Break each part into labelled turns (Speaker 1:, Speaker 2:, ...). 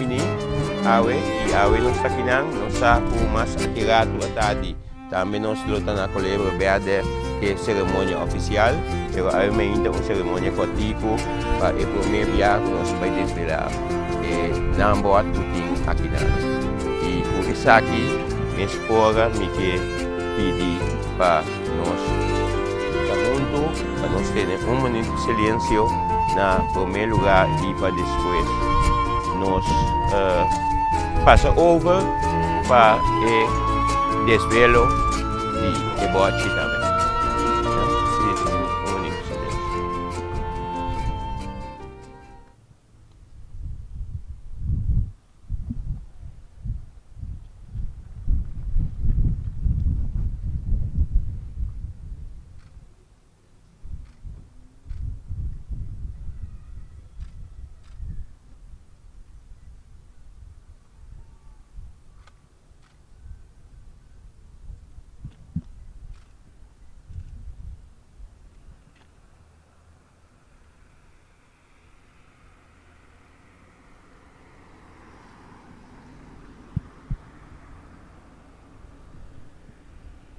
Speaker 1: bini awe i awe nos ta kinan, nos sa ku mas aki ratu atardi tambe nos lo ta na Kolebra Bèrdè ke seremonia ofisial, pero awe mainta un seremonia kòrtiku pa e promé bia ku nos bai desvelá e nambòt ku tin akinan. I ku esaki mes ora mi ke pidi pa nos ta huntu pa nos tene un minuut di silensio na prome lugar y pa despues nos pasa over pa e desvelo di e bochi tambe. Un minuut di silensio.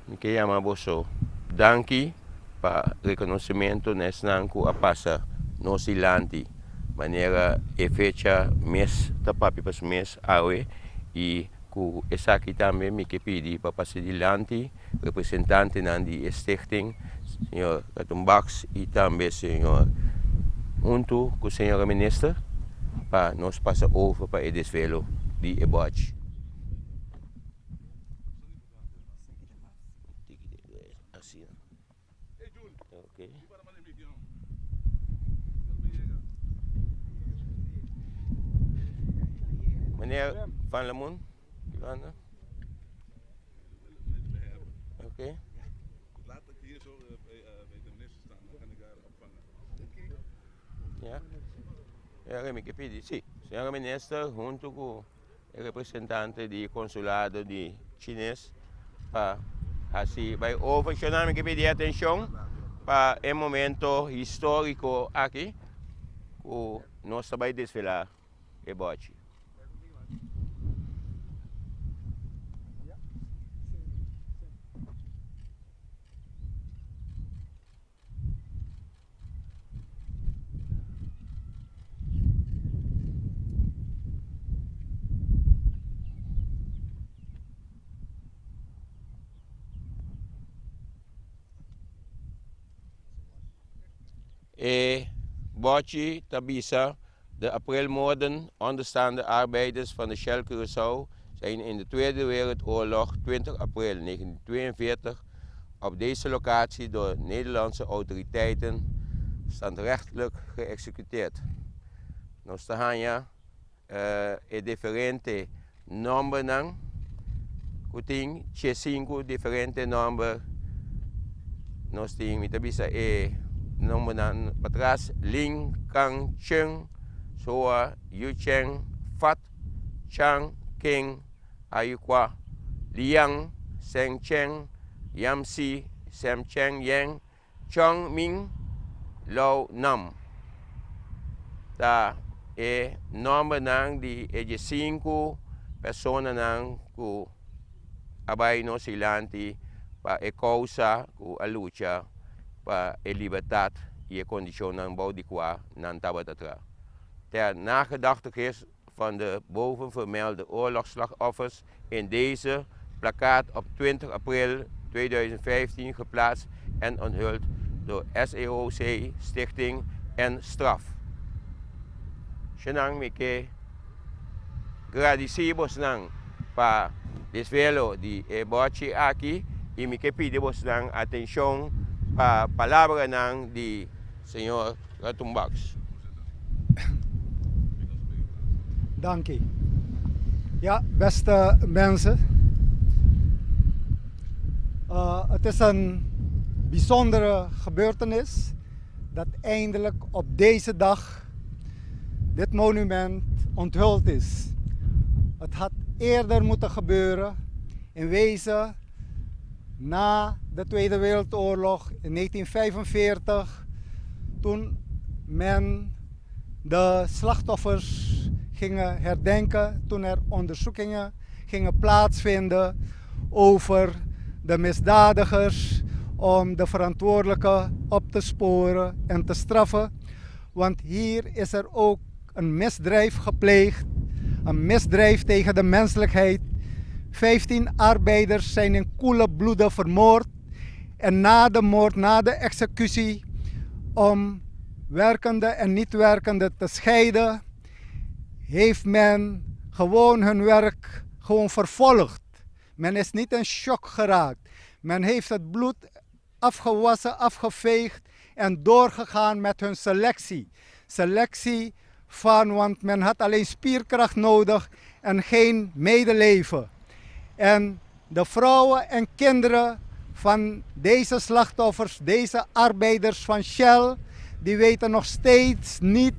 Speaker 1: Mi ke yama boso danki pa rekonosementu na esnan ku a pasa nos dilanti manera e fecha mes ta papia pa su mes awe i ku esaki tambe mi ke pidi pa pasa dilanti representantenan di e stichting, señor Ratumbaks y tambe señor hunto cu señora minister pa nos pasa over pa e desvelo di e bochi. Meneer Van Lamoen, Oké.
Speaker 2: Laat ik hier zo bij, bij de minister staan, dan kan ik haar opvangen.
Speaker 1: Ja. Ja, mi ke pidi. Sí, señora minister hunto ku e representante di consulado di Chines pa hasi bai over. Shona mi ke pidi atenshon pa e momento historico aki ku nos ta bai desfila e bochi. E bochi ta bisa De aprilmoorden onderstaande arbeiders van de Shell Curaçao zijn in de Tweede Wereldoorlog 20 april 1942 op deze locatie door Nederlandse autoriteiten standrechtelijk geëxecuteerd. Nos ta haña e diferente nòmbernan ku tin diesinku diferente nòmber nos tin mi ta bisa e nòmbernan patras Lin Kang Cheng Soa Yu Cheng Fat Chang King Ayu Kwa Liang Seng Cheng Yam Si Sem Cheng Yeng Chong Ming Lou Nam ta e nòmbernan di e diesinku personanan ku a bai nos dilanti pa e kousa ku a lucha pa e libertat i e kondishonnan bou di kua nan tabata tra. Ter nagedachtenis van de bovenvermelde oorlogsslachtoffers in deze plakkaat op 20 april 2015 geplaatst en onthuld door SEOC Stichting en Straf. Shenang mi ke gradisí bosnan pa desvelo di e bòchi aki i mi ke pidi bosnan atenshon pa palabranan di señor Ratumbaks.
Speaker 3: Danki. Ja, beste mensen. Uh, het is een bijzondere gebeurtenis dat eindelijk op deze dag dit monument onthuld is. Het had eerder moeten gebeuren. In wezen na de Tweede Wereldoorlog in 1945, toen men de slachtoffers ging. gingen herdenken toen er onderzoekingen gingen plaatsvinden over de misdadigers om de verantwoordelijken op te sporen en te straffen. Want hier is er ook een misdrijf gepleegd, een misdrijf tegen de menselijkheid. 15 arbeiders zijn in koele bloeden vermoord. En na de moord, na de executie, om werkende en niet werkende te scheiden, heeft men gewoon hun werk gewoon vervolgd. Men is niet in shock geraakt. Men heeft het bloed afgewassen, afgeveegd en doorgegaan met hun selectie. Selectie van, want men had alleen spierkracht nodig en geen medeleven. En de vrouwen en kinderen van deze slachtoffers, deze arbeiders van Shell, die weten nog steeds niet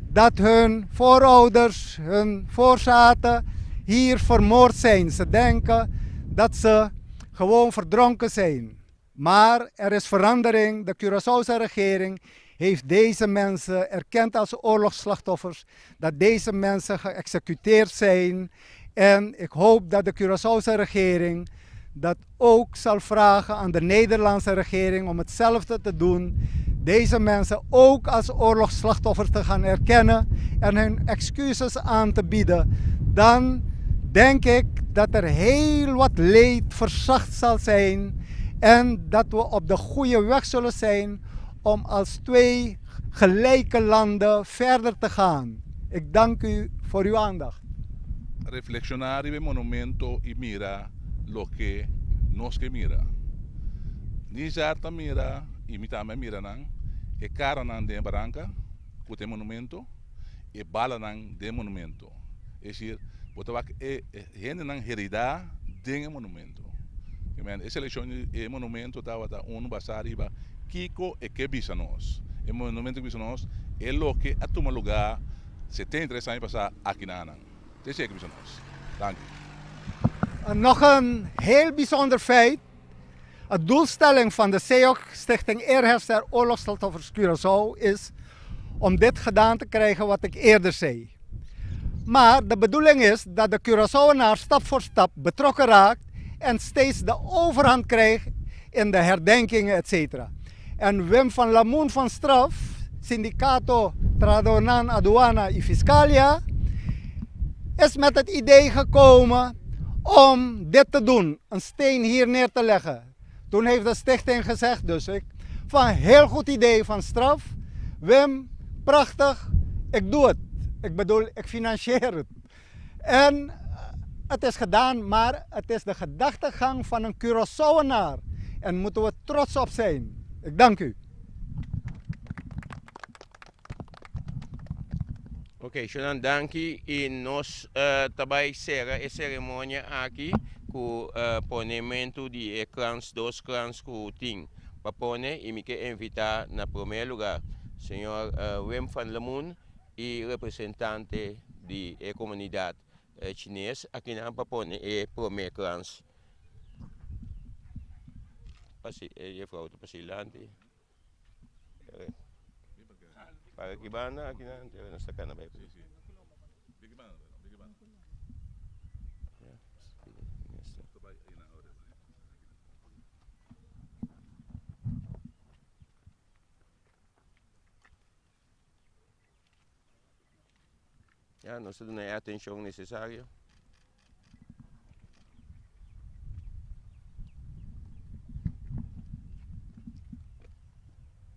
Speaker 3: dat hun voorouders, hun voorzaten hier vermoord zijn. Ze denken dat ze gewoon verdronken zijn. Maar er is verandering. De Curaçaose regering heeft deze mensen erkend als oorlogsslachtoffers. Dat deze mensen geëxecuteerd zijn. En ik hoop dat de Curaçaose regering dat ook zal vragen aan de Nederlandse regering om hetzelfde te doen. Deze mensen ook als oorlogsslachtoffers te gaan erkennen en hun excuses aan te bieden. Dan denk ik dat er heel wat leed verzacht zal zijn en dat we op de goede weg zullen zijn om als twee gelijke landen verder te gaan. Ik dank u voor uw aandacht.
Speaker 2: Reflekshoná riba e monumento i mira loke nos ke mira. Nizar ta mira i mi tambe a mira nan, e karanan den e baranka ku ta e monumento, e balanan den e monumento. Es decir, bo ta wak e hendenan heridá den e monumento. E selekshon di e monumento tabata unu basá riba kiko e ke bisa nos. E monumento ke bisa nos e loke a tuma lugá 73 aña pasá aki na nan. Ta esei ke bisa nos. Danki.
Speaker 3: Nog een heel bijzonder feit. Het doelstelling van de SEOC, Stichting Eerherstel Oorlogsslachtoffers Curaçao, is om dit gedaan te krijgen wat ik eerder zei. Maar de bedoeling is dat de Curaçaoenaar stap voor stap betrokken raakt en steeds de overhand krijgt in de herdenkingen, et cetera. En Wim van Lamoen van Straf, Sindicato Tradonan Aduana y Fiscalia, is met het idee gekomen om dit te doen, een steen hier neer te leggen. Toen heeft de stichting gezegd, dus ik, van heel goed idee van Straf, Wim, prachtig, ik doe het. Ik bedoel, ik financier het. En het is gedaan, maar het is de gedachtegang van een Curaçaoenaar. En moeten we trots op zijn. Ik dank u.
Speaker 1: Ok, Shonan, danki y nos ta bay cera e ceremonia aki cu ponemento di e krans, dos krans cu tin pa pone y mi ke invita na prome lugar señor Wim van Lemoen y representante di e comunidad Chines akinan pa pone e prome krans. Pasi, e juffrouw ta pasi lanti. Para ki banda akinan, nos ta kana bai. Ya, nos ta duna e atencion necesario.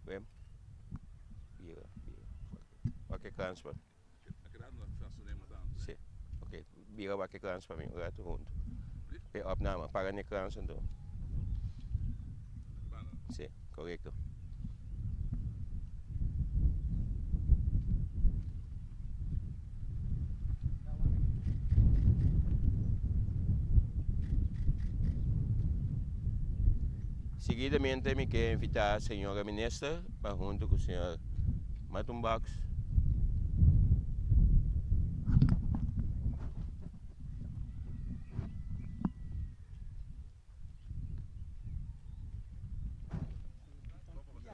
Speaker 1: Wem, bira, bira. Wak e krans pa. Si, ok. Bira wak e krans pa mi un rato hunto. E opname, para ne krans anto. Si, korekto. Seguidamente mi ke invita señora minister pa hunto ku señor Matumbax.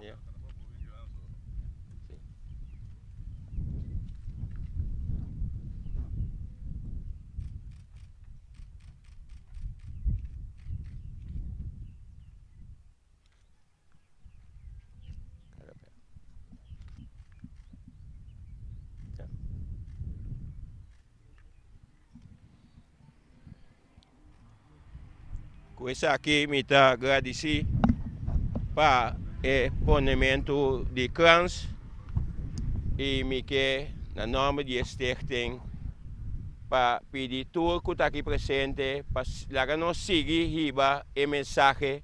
Speaker 1: Ja. Sí. Ku esaki mi ta gradisí pa e ponementu di krans i mi ke na nòmber di e stichting pa pidi tur ku ta aki presente pa laga nos sigui hiba e mensahe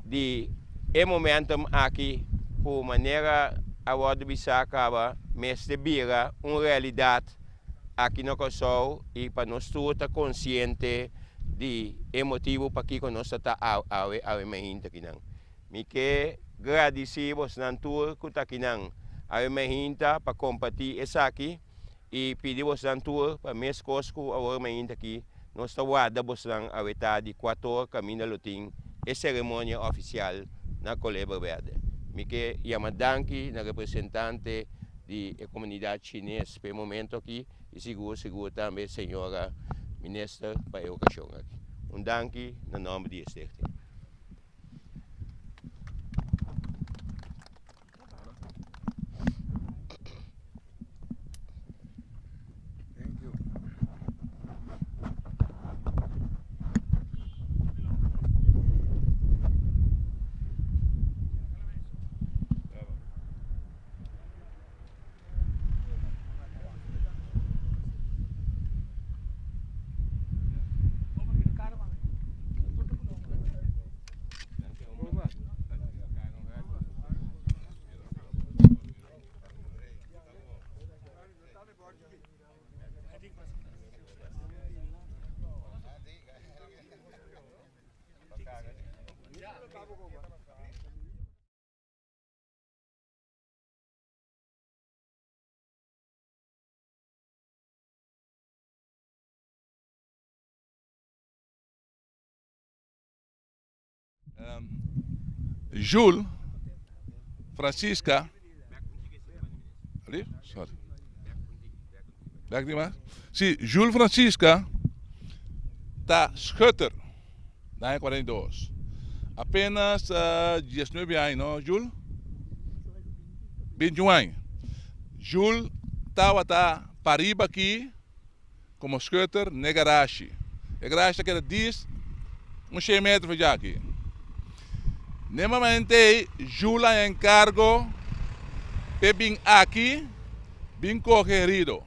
Speaker 1: di e momentum aki ku manera a wòrdu bisá kaba mester bira un realidat aki na Kòrsou i pa nos tur ta konsiente di e motibu pakiko nos ta ta awe awe mainta akinan. Mi ke gradisí bosnan tur ku ta akinan awe mainta pa kompartí esaki i pidi bosnan tur pa meskos ku awor mainta aki nos ta warda bosnan awe ta di kuator kaminda lo tin e seremonia ofisial na Kolebra Bèrdè. Mi ke yama danki na representante di e komunidat chines pa e momento aki i sigur sigur tambe señora minister pa e okashon aki. Un danki na nòmber di e stichting.
Speaker 2: Jules Francisca Sorry. Si, Jules Francisca ta schutter na aña 42. Apenas 19 aña, no, Jules? 21 aña. Jules tabata pariba aki komo schutter n'e garashi. E garashi ta keda dis un shen metro for djaki. N'e momento ei Jules a enkargo p'e bin aki bin kohe herido.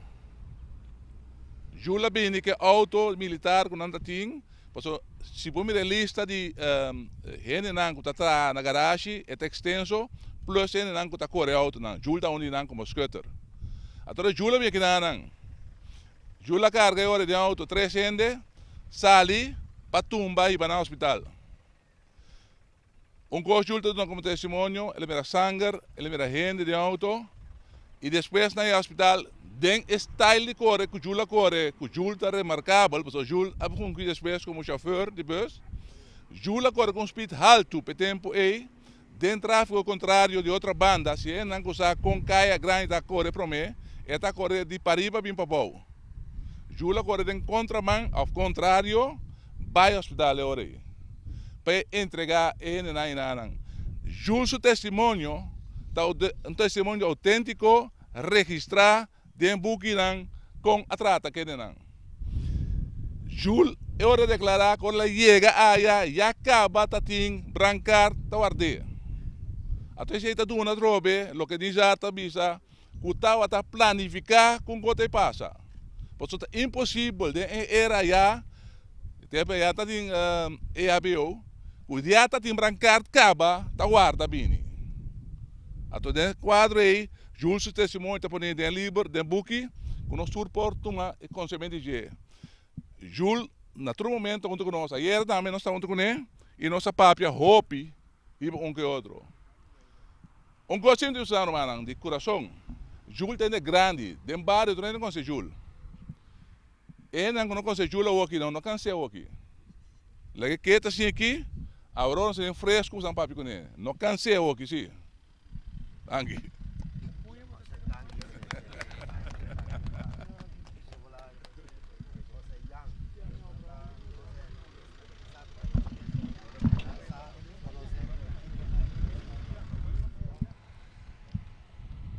Speaker 2: Jules a bini ku e outo militar ku nan ta tin, pasobra si bo mira e lista di hendenan ku ta traha na garashi e ta ekstenso, plus hendenan ku ta kore outonan. Jules ta un di nan komo schutter. Ato Jules a bin aki nan. Jules a carga e ora den auto tres hende sali pa tumba hiba nan hospital. Un cos Jules ta duna como testimonio, el a mira sanger, el a mira hende den auto y despues nan e hospital den e style di core cu Jules a core, cu Jules ta remarcabel pasobra Jules a fungi despues como chauffeur di bus. Jules a core cu un speed halto p'e tempo ey Den tráfiko kontrario di otro banda, si e nan ku sa kon kaya grandi ta kore promé, e ta kore di pariba bin pabou. Jula kore den kontraman òf kontrario bai hospital e ora ei pa e entregá e hendenan enanan. Jul su testimonio ta un testimonio outéntiko registrá Den bukinan kon a trata kendenan. Jul e ora deklará ku ora el a yega aya ya kaba ta tin brankar ta ward'é. Ato esei ta duna atrobe loke Nizar ta bisa ku tabata planifiká kon ku ta pasa. Pasobra ta imposibel den e era aya, e tempu aya ta tin EHBO, ku ya ta tin brankar kaba ta warda bini. Ato den e kuadro ei Jules su testimonio ta pone den liber, den buki, ku nos tur por tuma e konsemente di dje. Jules na tur momento huntu ku nos. Ayer tambe nos ta huntu kuné i nos a papia hopi riba un ku e otro. Un kos siempre ta bisa rumannan di kurason, Jules ta hende grandi, den bario tur hende konosé Jules. E hendenan ku no konosé Jules awoki no kans'é awoki. Laga e keda asin aki, awor nos ta den fresku nos a papia kuné. No kans'é awoki si. Danki.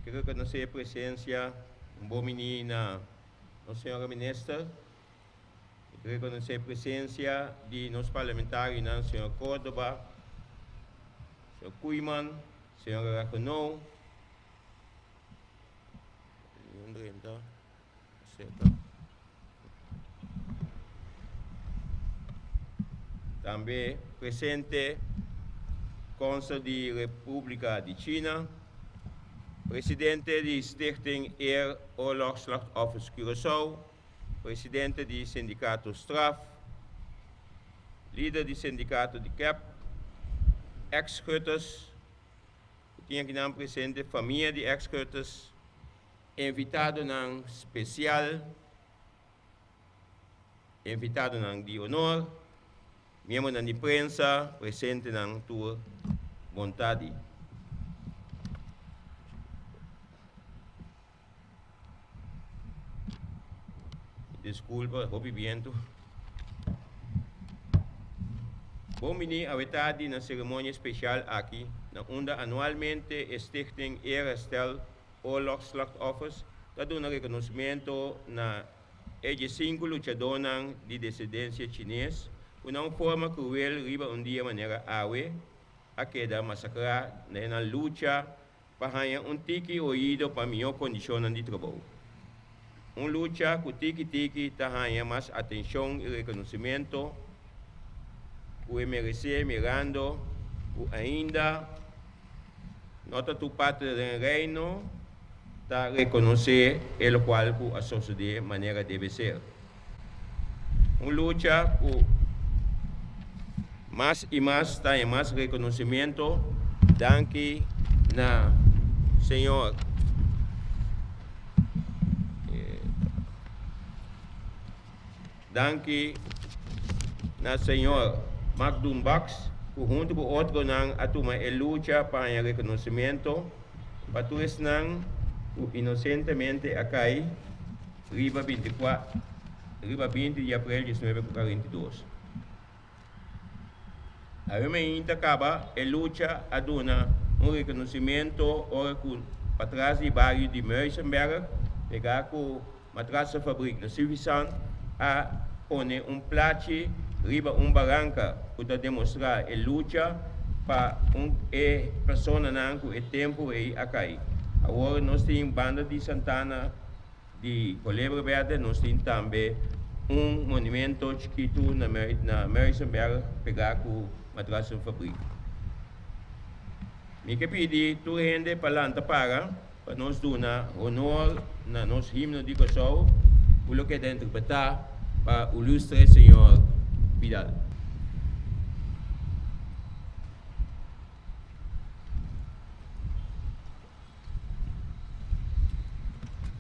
Speaker 1: Ke rekonosé e presensia un bon mini na nos señora minister. rekonosé presensia di nos parlamentarionan señor Cordoba, señor Koeiman, señora Raquenou. Tambe presente Kònsel di Repúblika di China, Presidente di Stichting Eer Oorlogsslachtoffers Curaçao, Presidente di Sindikato Straf, Lider di Sindikato di kep, ex-schutters, ku tin akinan presente, famia di ex-schutters, invitadonan spesial, invitadonan di honor, miembronan di prensa, presentenan tur bon tardi. Disculpa, hopi bientu. Bon bini awe tardi na ceremonia special aki, na unda anualmente e Stichting Eerherstel Oorlogsslachtoffers ta duna reconocimento na e diesinku luchadónan di desendensia chines ku na un forma kruel riba un dia manera awe a keda masakrá na nan lucha pa haña un tiki oido pa mihó kondishonnan di trabou. Un lucha ku tiki tiki ta haña mas atenshon i rekonosementu ku e meresé mirando ku ainda no ta tur parti den Reino ta rekonosé e lokual ku a sosodé manera debe ser. Un lucha ku mas i mas ta haña mas rekonosementu danki na señor Danki na señor Makdoom Bax ku huntu ku otronan a tuma e lucha pa haña rekonosementu pa tur esnan ku inosentemente a kai riba riba 20 di aprel 1942. Awe mainta kaba e lucha a duna un rekonosementu ora ku patras di bario di Muizenberg pegá ku Matrassenfabriek na Suffisant a pone un plachi riba un baranka ku ta demostrá e lucha pa un e personanan ku e tempu ei a kai. Awor nos tin banda di Santana di Colebra Berde nos tin tambe un monumento chikitu na na Muizenberg pegá ku Matrassenfabriek. Mi ke pidi tur hende pa lanta para pa nos duna honor na nos himno di Kòrsou ku lo keda interpretá pa Ilustre Señor Vidal.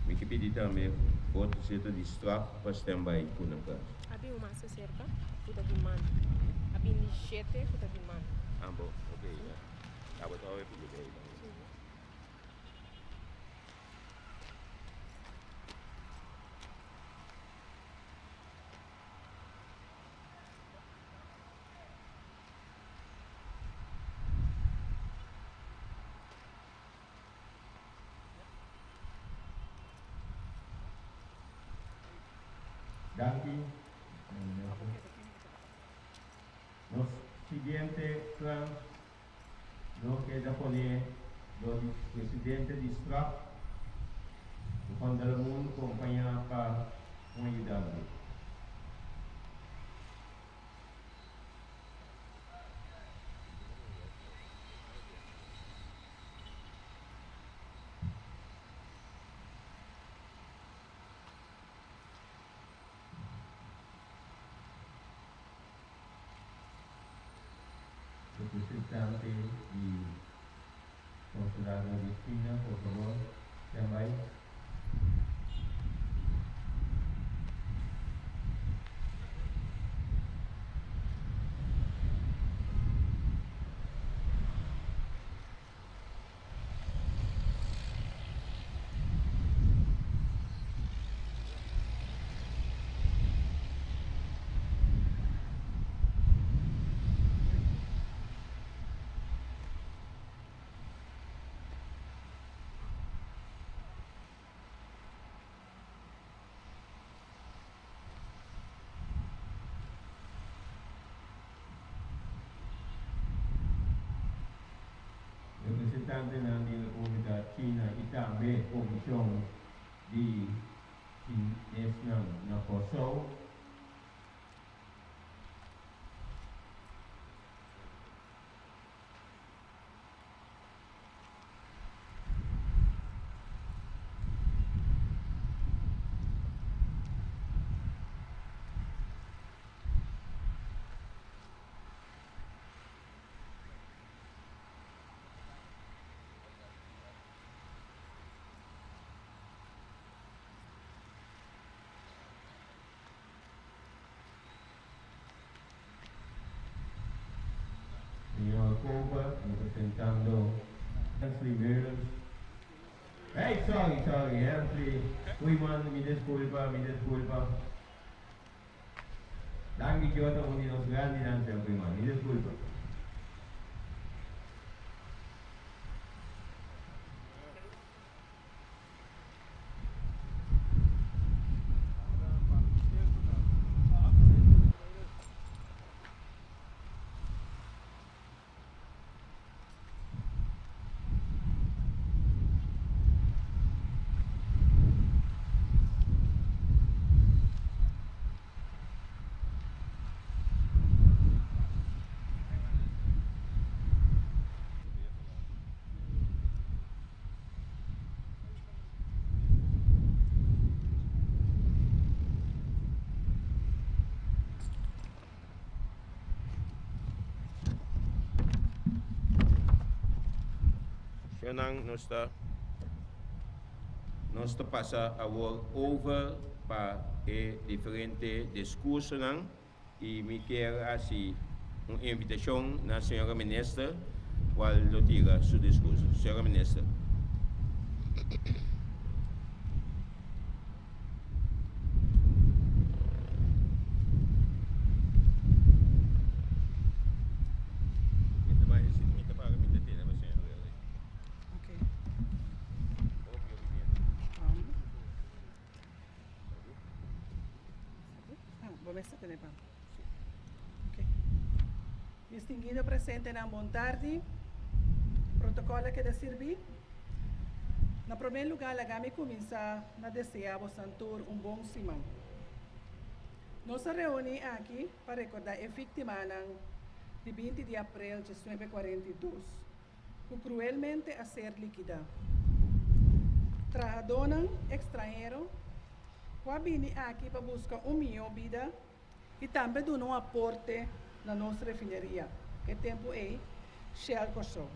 Speaker 1: Mi ke pidi tambe otro sierto di straf pa standby ku nan kas.
Speaker 4: A bin un mas aserka ku ta di man. A bin di shete ku ta di man.
Speaker 1: Ah bo, ok ya. Abo ta hopi di bay tambe. Danki. Nos siguiente krans lo keda poné dor di presidente di straf, Van der Moon kompañá pa un ayudante. Representante di Consulado di China, por favor, stand by. Representantenan di Repúblika China i tambe Komishon di Chinesnan na Kòrsou. Señor Cooper representando Hensley Meulens. Hey, sorry, sorry, Hensley Koeiman, mi disculpa, mi disculpa. Danki Dios ta un di nos grandinan, señor Koeiman, mi disculpa. Shownan nos ta nos ta pasa awor over pa e diferente discursonan y mi kier haci un invitacion na señora minister cual lo tira su discurso. Señora minister.
Speaker 5: Distinguido presentenan bon tardi. Protocol a keda sirbi. Na prome luga laga mi cuminsa na desea bosan tur un bon siman. Nos a reuni aki pa recorda e victimanan di 20 di april 1942 cu cruelmente a ser liquida. Trahadonan extranhero cu a bini aki pa busca un miho bida y tambe duna un aporte na nos refineria, e tempo ey Shell Kòrsou.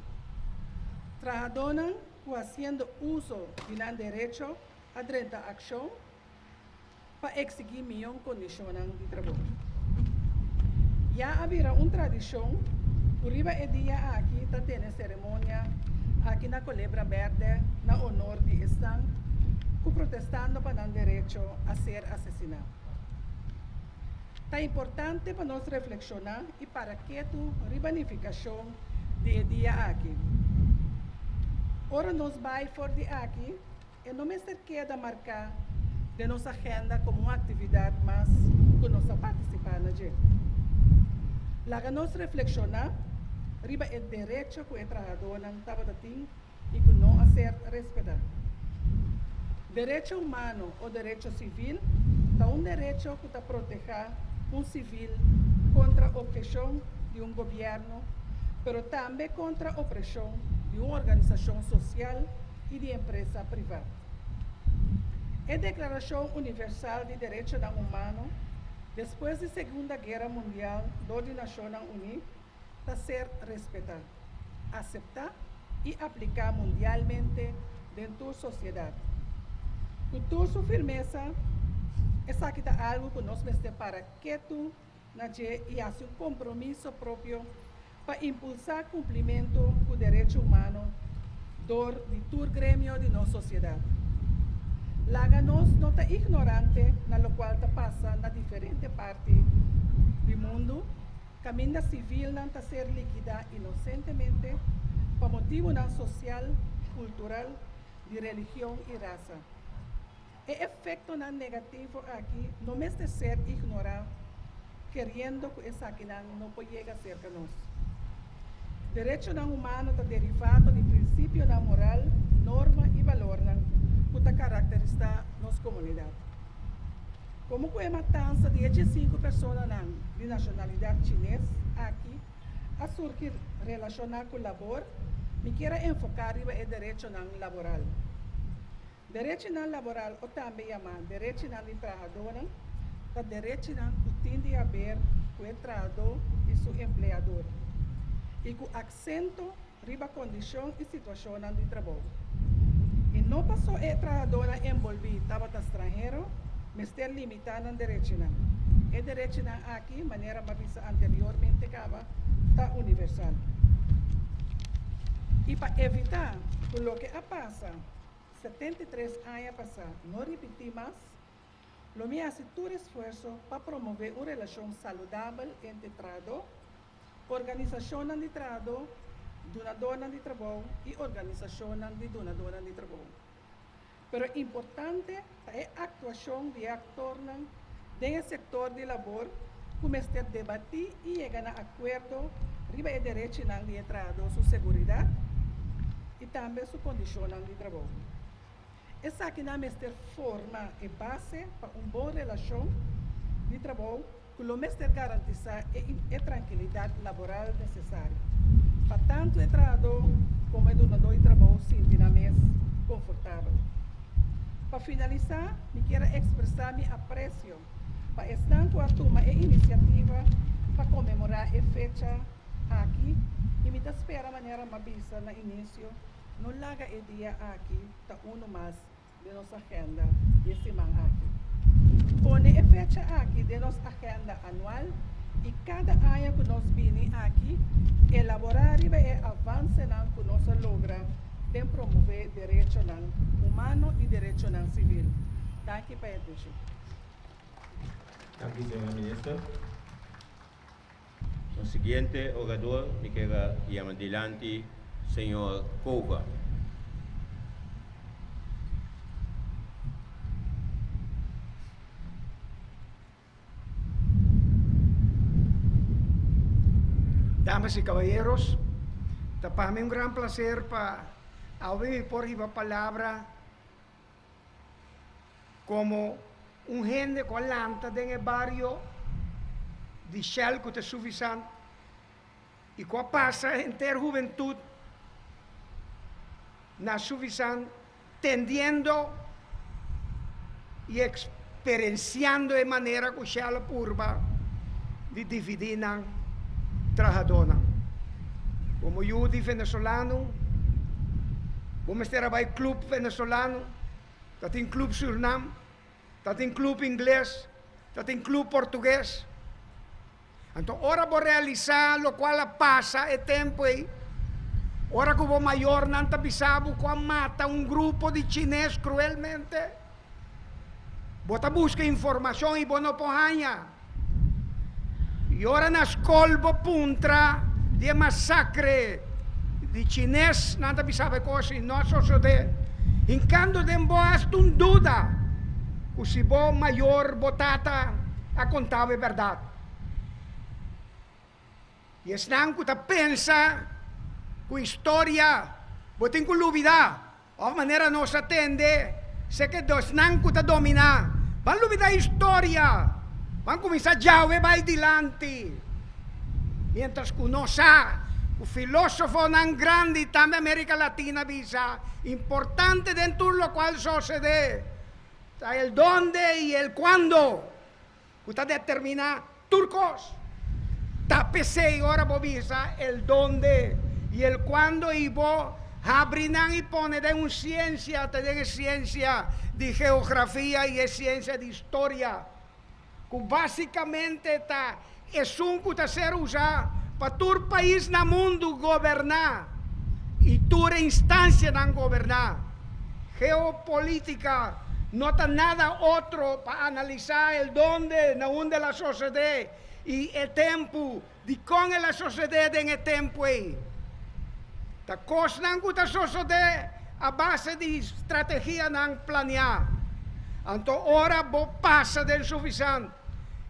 Speaker 5: Trahadónan ku hasiendo uso di nan derecho a drenta akshon pa eksigí mion kondishonnan di trabou. Ya a bira un tradishon ku riba e dia aki ta tene seremonia aki na Kolebra Bèrdè na onor di esnan ku protestando pa nan derecho a ser asesiná. Ta importante pa nos reflekshoná i para ketu riba nifikashon di e dia aki. Ora nos bai for di aki, e no mester keda marká den nos agenda komo un aktividat mas ku nos a partisipá na dje. Laga nos reflekshoná riba e derecho ku e trahadónan tabata tin i ku no a ser respetá. Derecho humano o derecho sivil ta un derecho ku ta protehá un sivil kontra opreshon di un gobièrnu, pero tambe kontra opreshon di un organisashon sosial i di empresa privá. E Deklarashon Universal di Derechonan Humano, despues di Segunda Guera Mundial dor di Nashonnan Uní, ta ser respetá, aseptá i apliká mundialmente den tur sosiedat. Ku tur su firmesa, esaki ta algu ku nos mester para ketu na dje i hasi un kompromiso propio pa impulsá kumplimentu ku derecho humano dor di tur gremio di nos sosiedat. Laga nos no ta ignorante na lokual ta pasa na diferente parti di mundu, Kaminda sivilnan ta ser likidá inosentemente pa motibunan sosial, kultural, di religion i rasa. E efektonan negativo aki no mester ser ignorá keriendo ku esakinan no por yega serka nos. Derechonan humano ta derivado di prinsipionan moral, norma i balornan ku ta karakterisá nos komunidat. Komo ku e matansa di e diesinku personanan di nashonalidat chines aki a surgi relashoná ku labor, mi kier a enfoká riba e derechonan laboral. Derechinan laboral o tambe yamá derechinan di trahadónan ta derechinan ku tin di haber ku e trahadó i su empleador i ku aksento riba kondishon i situashonnan di trabou. I no pasó e trahadónan enbolbí tabata stranhero, mester limitá nan derechinan. E derechinan aki, manera m'a bisa anteriormente kaba, ta universal. I pa evitá ku loke a pasa 73 aña pasá no ripití mas, lo mi hasi tur esfuerso pa promové un relashon saludabel entre trahadó, organisashonnan di trahadó, dunadónan di trabou i organisashonnan di dunadónan di trabou. Pero importante ta e aktuashon di e aktornan den e sektor di labor ku mester debatí i yega na akuerdo riba e derechinan di e trahadó su seguridat i tambe su kondishonnan di trabou. Esakinan mester forma e base pa un bon relashon di trabou ku lo mester garantisá e e trankilidat laboral nesesario pa tantu e trahadó komo e dunadó di trabou sinti nan mes konfortabel. Pa finalisá, mi kier a ekspresá mi apresio pa esnan ku a tuma e inisiativa pa konmemorá e fecha aki i mi ta spera manera m'a bisa na inisio no laga e dia aki ta unu mas den nos agenda di e siman aki. Pone e fecha aki den nos agenda anual i kada aña ku nos bini aki elaborá riba e avansenan ku nos a logra den promové derechonan humano i derechonan sivil. Danki pa e atenshon.
Speaker 1: Danki señora Minister. Nos siguiente orador mi kier a yama dilanti señor Cova.
Speaker 6: Damas y caballeros, ta pa mi un gran placer pa awe mi por hiba palabra Komo un hende ku a lanta den e bario di Shell ku ta Suffisant i ku a pasa henter hubentut na Suffisant tendiendo i eksperensiando e manera ku Shell a purba di dividí nan trahadónan. Komo yu di venezolano bo mester a bai klup venezolano. Ta tin club Surnam, ta tin club Ingles, ta tin club Portugues. Anto ora bo realisa locual a pasa e tempo ey, ora cu bo mayornan ta bisa bo cu a mata un grupo di chines cruelmente, bo ta busca informacion y bo no por haña. Y ora na scol bo puntra di e masacre di chines, nan ta bisa bo e cos y no a sosode. Hincando den bo hasta un duda cu si bo mayor, bo tata a conta bo e berdad. Y esnan cu ta pensa cu historia bo tin cu lubida, Of manera nos a tende, se ke dosnan ku ta dominá. Ban lubidá historia, ban kuminsá djawe bai dilanti. Miéntras ku nos sa ku filósofonan grandi tambe Amérika Latina bisa, importante den tur lokual sosodé ta el donde i el kuando ku ta determiná tur kos. Ta p'esei ora bo bisa el donde i el kuando i bo habri nan i pone den un siensia, ta den e siensia di geografia i e siensia di historia, ku básikamente ta esun ku ta ser usá pa tur pais na mundu goberná i tur e instansianan goberná. Geopolítika no ta nada otro pa analisá el donde na unda el a sosodé i e tempu dikon el a sosodé den e tempu ei. Ta kosnan ku ta sosodé a base di strategianan planiá. Anto ora bo pasa den Suffisant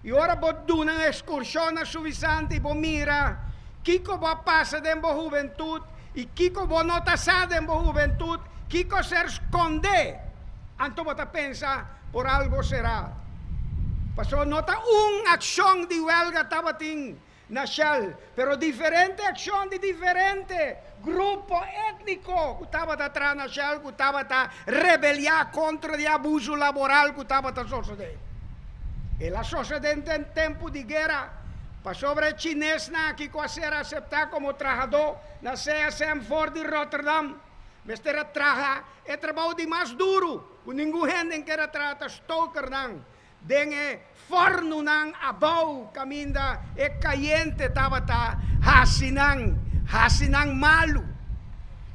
Speaker 6: i ora bo duna un ekskurshon na Suffisant i bo mira. Kiko bo a pasa den bo hubentut i kiko bo no ta sa den bo hubentut, kiko ser skondé, anto bo ta pensa por algo será. Pasobra no ta un akshon di wèlga tabatin na Shell, pero diferente akshon di diferente grupo étniko ku tabata traha na Shell ku tabata rebeliá kontra di abusu laboral ku tabata sosodé. El a sosodé den tempu di guera pasobra e chinesnan aki ku a ser aseptá komo trahadó na CSM for di Rotterdam mester a traha e trabou di mas duru ku ningun hende ker a traha ta stokernan Den e fòrnunan abou kaminda e kayente tabata hasi nan hasi nan malu.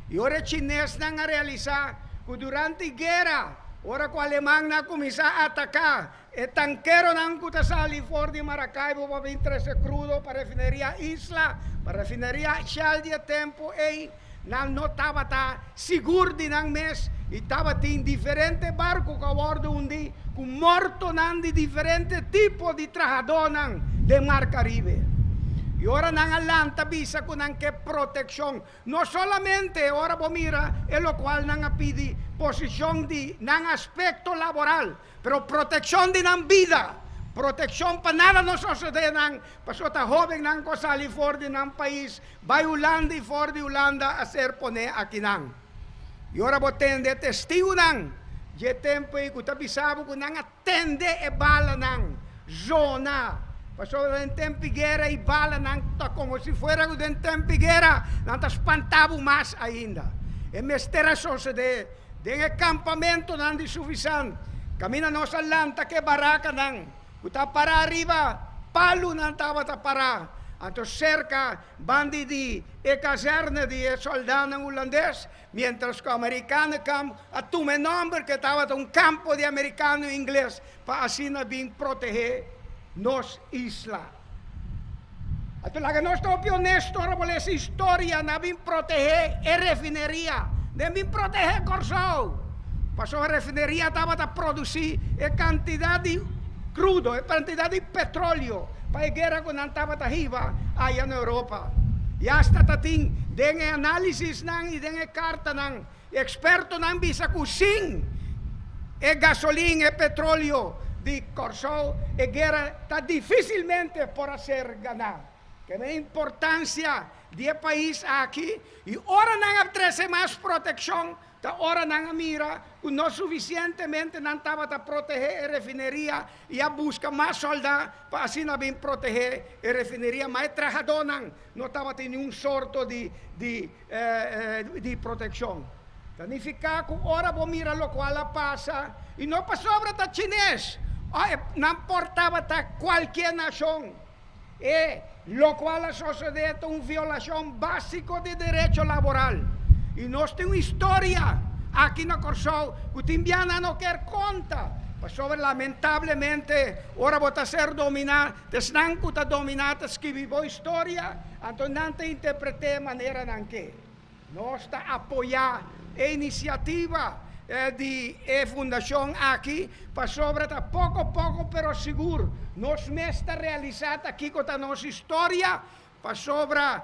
Speaker 6: I ora e chinesnan a realisá ku durante guera, ora ku alemannan a kuminsá ataká e tankeronan ku ta sali for di Maracaibo pa bin trese krudo pa refineria Isla, pa refineria Shell di e tempu ei, Nan no tabata sigur di nan mes i tabatin diferente barku ku a wòrdu hundí ku mortonan di diferente tipo di trahadónan den Mar Karibe. I ora nan a lanta bisa ku nan ke protekshon, no solamente ora bo mira e lokual nan a pidi posishon di nan aspekto laboral, Pero protekshon di nan bida, protekshon pa nada no sosodé nan, pasobra ta hóbennan ku a sali for di nan pais bai Hulanda i for di Hulanda a ser poné akinan. I ora bo tende e testigunan dje tempu ei ku ta bisa bo ku nan a tende e balanan zona, pasobra den tempu di guera i balanan ta komo si fuera ku den tempu di guera nan ta spanta bo mas ainda. E mester a sosodé Den e kampamentonan di Suvisan, kaminda nos a lanta ku e barakanan ku ta pará riba palunan tabata pará, anto serka bandi di e kazèrne di e sòldánan hulandes, miéntras ku Amerikanekamp a tuma e nòmber ku e tabata un kampo di amerikano i ingles pa asina bin protehé nos isla. Anto laga nos ta hopi honesto ora bo lesa historia, nan a bin protehé e refineria, nan bin protehé Kòrsou, pasobra refineria tabata produsí e kantidat di krudo, e kantidat di petroleo pa e guera ku nan tabata hiba aya na Europa. I asta ta tin den e análisisnan i den e kartanan, Ekspertonan bisa ku sin e gasolin, e petroleo di Kòrsou, e guera ta difisilmente por a ser ganá. Kende e importansia di e pais aki i ora nan a trese mas protekshon ta ora nan a mira ku no sufisientemente nan tabata protehé e refineria i a buska mas sòldá pa asina bin protehé e refineria, ma e trahadónan no tabatin niun sorto di di di protekshon. Ta nifiká ku ora bo mira lokual a pasa, i no pasobra ta chines, nan por tabata kualkier nashon, e lokual a sosodé ta un violashon básiko di derecho laboral. I nos tin un historia aki na Kòrsou ku tin bia nan no kier konta, pasobra lamentablemente ora bo ta ser dominá, Esnan ku ta dominá ta skibi bo historia, anto nan ta interpret'é manera nan ke. Nos ta apoyá e inisiativa di e fundashon aki pasobra ta poko poko pero sigur nos mes ta realisá ta kiko ta nos historia, pasobra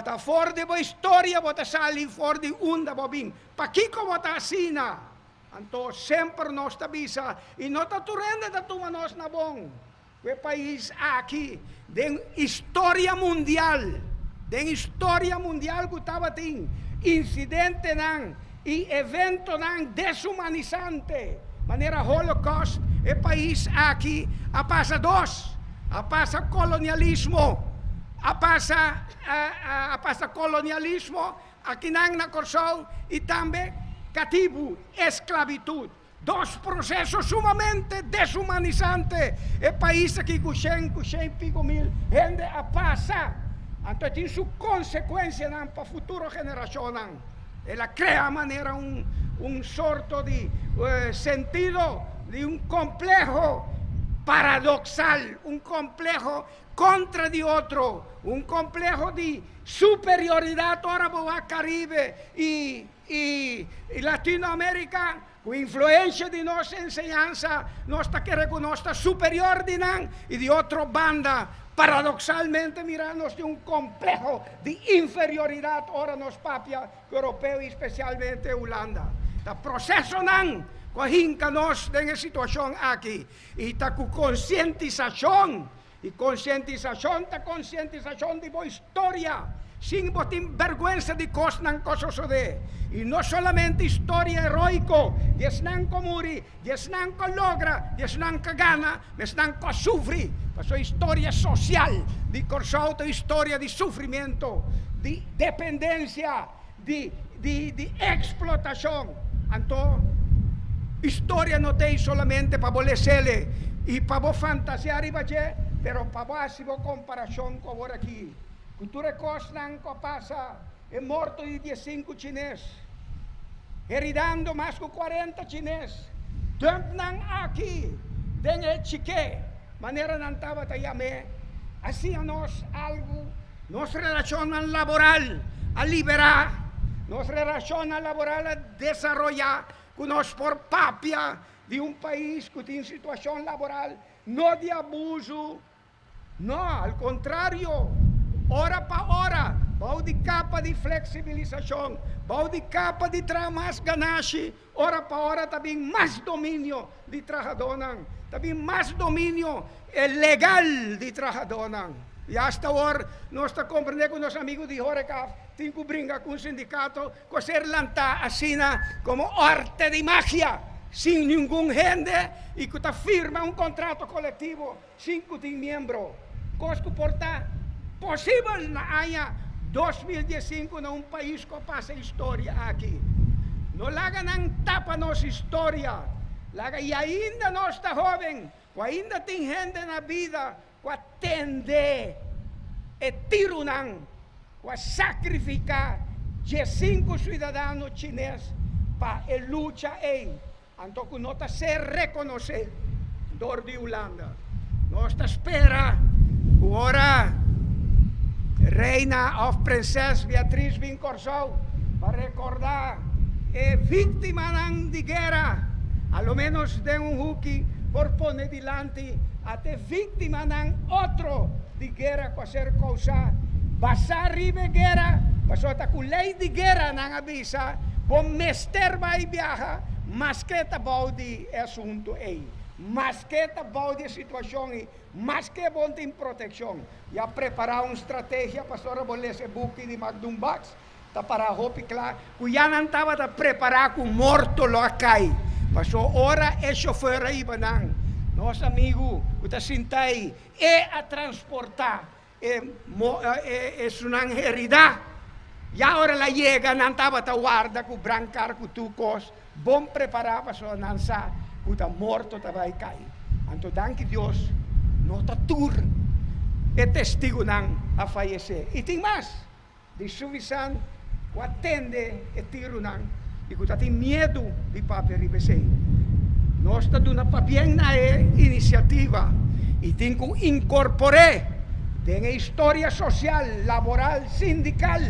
Speaker 6: ta for di bo historia bo ta sali for di unda bo bin. Pakiko bo ta asina? Anto semper nos ta bisa i no ta tur hende ta tuma nos na bon. Ku e pais aki den historia mundial, den historia mundial ku tabatin insidentenan i eventonan deshumanisante manera Holocaust, e pais aki a pasa dos, a pasa kolonialismo, a pasa a pasa kolonialismo akinan na Kòrsou i tambe katibu, esklabitut. Dos proseso sumamente deshumanisante e pais aki ku shen ku shen pico mil hende a pasa, anto e tin su konsekuensianan pa futuro generashonnan. El a krea manera un un sorto di sentido di un kompleho paradoksal, un kompleho kontra di otro, un kompleho di superioridat ora bo wak Karibe i. i Latinoamérika, ku influensia di nos enseñansa, nos ta kere ku nos ta superior di nan, i di otro banda, paradoksalmente mirá nos tin un kompleho di inferioridat ora nos papia ku europeo i spesialmente Hulanda. Ta prosesonan ku a hinka nos den e situashon aki i ta ku konsientisashon. I konsientisashon ta konsientisashon di bo historia, sin bo tin bèrgwensa di kosnan ku a sosodé. I no solamente historia heroiko di esnan ku a muri, di esnan ku a logra, di esnan ku a gana, ma esnan ku a sufri. Pasobra historia sosial di Kòrsou ta un historia di sufrimentu, di dependensia, di di eksplotashon. Anto, historia no ta ei solamente pa bo les'el i pa bo fantasiá riba dje, pero pa bo hasi bo komparashon ku awor aki, ku tur e kosnan ku a pasa, e morto di diesinku chines, heridando mas ku kuarenta chines, dump nan aki den e chiké, manera nan tabata yam'é, a siña nos algu. Nos relashonnan laboral a liberá, nos relashonnan laboral a desaroyá ku nos por papia di un pais ku tin situashon laboral no di abusu, no, al kontrario, ora pa ora, bou di kapa di fleksibilisashon, bou di kapa di traha mas ganashi, ora pa ora ta bin mas dominio di trahadónan, ta bin mas dominio legal di trahadónan. I asta awor nos ta komprendé ku nos amigu di Horecaf tin ku bringa ku un sindikato ku a ser lantá asina komo arte di magia, sin ningun hende i ku ta firma un kontrato kolektivo sin ku tin miembro, kos ku por ta posibel na aña 2015 na un pais ku a pasa historia aki. No laga nan tapa nos historia, laga i ainda nos ta hoben ku ainda tin hende na bida ku a tende e tirunan ku a sakrifiká 15 suidadano chines pa e lucha ei, anto ku no ta ser rekonosé dor di Hulanda. Nos ta spera ku ora Reina òf Prinses Beatriz bin Kòrsou pa rekordá e víktimanan di guera, a lo ménos den un huki por pone dilanti ate víktimanan otro di guera ku a ser kousá basá riba e guera, pasobra ta ku lei di guera nan a bisa bo mester bai biaha maske ta bou di e asuntu ei, maske ta bou di e situashon ei, maske bo no tin protekshon. I a prepará un strategia, pasobra bo lesa e buki di Magdum Bax, Ta pará hopi kla ku ya nan tabata prepará ku morto lo a kai. Pasó ora e shofer a hiba nan, nos amigu ku ta sinta ei, e a transportá e esunnan heridá. Ya ora el a yega nan tabata warda ku brankar ku tur kos bon prepará pasobra nan sa ku ta morto ta bai kai. Anto danki Dios no ta tur e testigunan a fayesé. I tin mas. Di suvisan ku a tende e tirunan i ku ta tin miedu di papia riba esei. Nos ta duna pabien na e inisiativa i tin ku inkorpor'é den e historia sosial, laboral, sindikal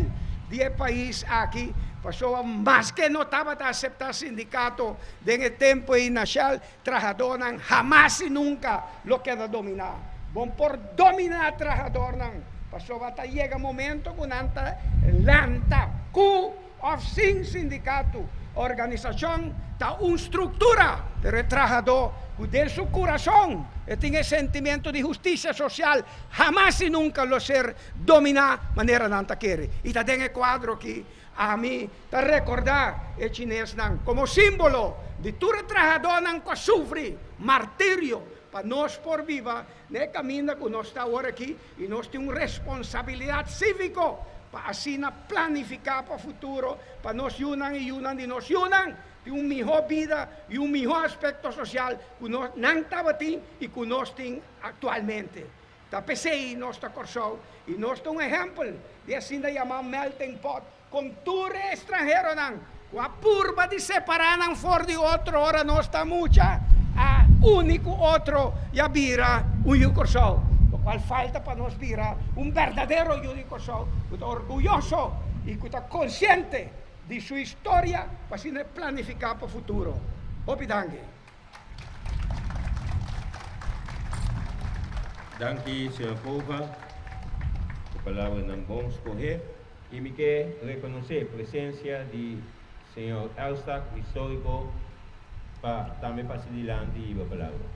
Speaker 6: di e pais aki, pasobra maske no tabata aseptá sindikato den e tempu ei na Shell, Trahadónan hamas i nunka lo keda dominá. Bon por dominá trahadornan, pasobra ta yega momento ku nan ta lanta ku òf sin sindikato. Organisashon ta un struktura, pero e trahadó ku den su kurason e tin e sentimentu di hustisia sosial hamas i nunka lo ser dominá manera nan ta kere. I ta den e kuadro aki Ami ta rekordá e chinesnan komo símbolo di tur e trahadónan ku a sufri martirio pa nos por biba na e kaminda ku nos ta awor aki i nos tin un responsabilidat síviko pa asina planifiká pa futuro pa nos yunan i yunan di nos yunan tin un mihó bida i un mihó aspekto sosial ku nos nan tabatin i ku nos tin aktualmente. Ta p'esei nos ta Kòrsou i nos ta un ehèmpel di asina yamá melting pot kon tur e estranheronan ku a purba di separá nan for di otro ora nos ta mucha a uni ku otro i a bira un yu Kòrsou, lokual falta pa nos bira un berdadero yu di Kòrsou ku ta orguyoso i ku ta konsiente. di su historia pa asina e planifiká pa futuro. Hopi danki.
Speaker 1: Danki señor Cova pa palabranan bon skohé i mi ke rekonosé presensia di señor Elstak, históriko, pa tambe pasa dilanti i hiba palabra.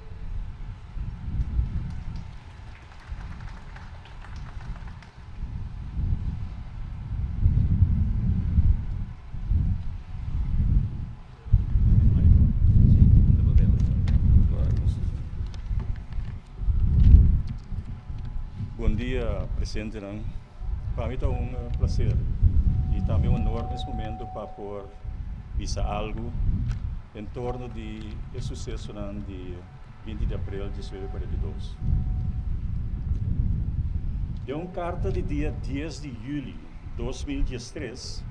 Speaker 7: Bon dia presentenan. Pa mi ta un placer y tambe un honor nes momento pa por bisa algo en torno di e sucesonan di 20 di april 1942. Den un carta di dia 10 di juli 2013,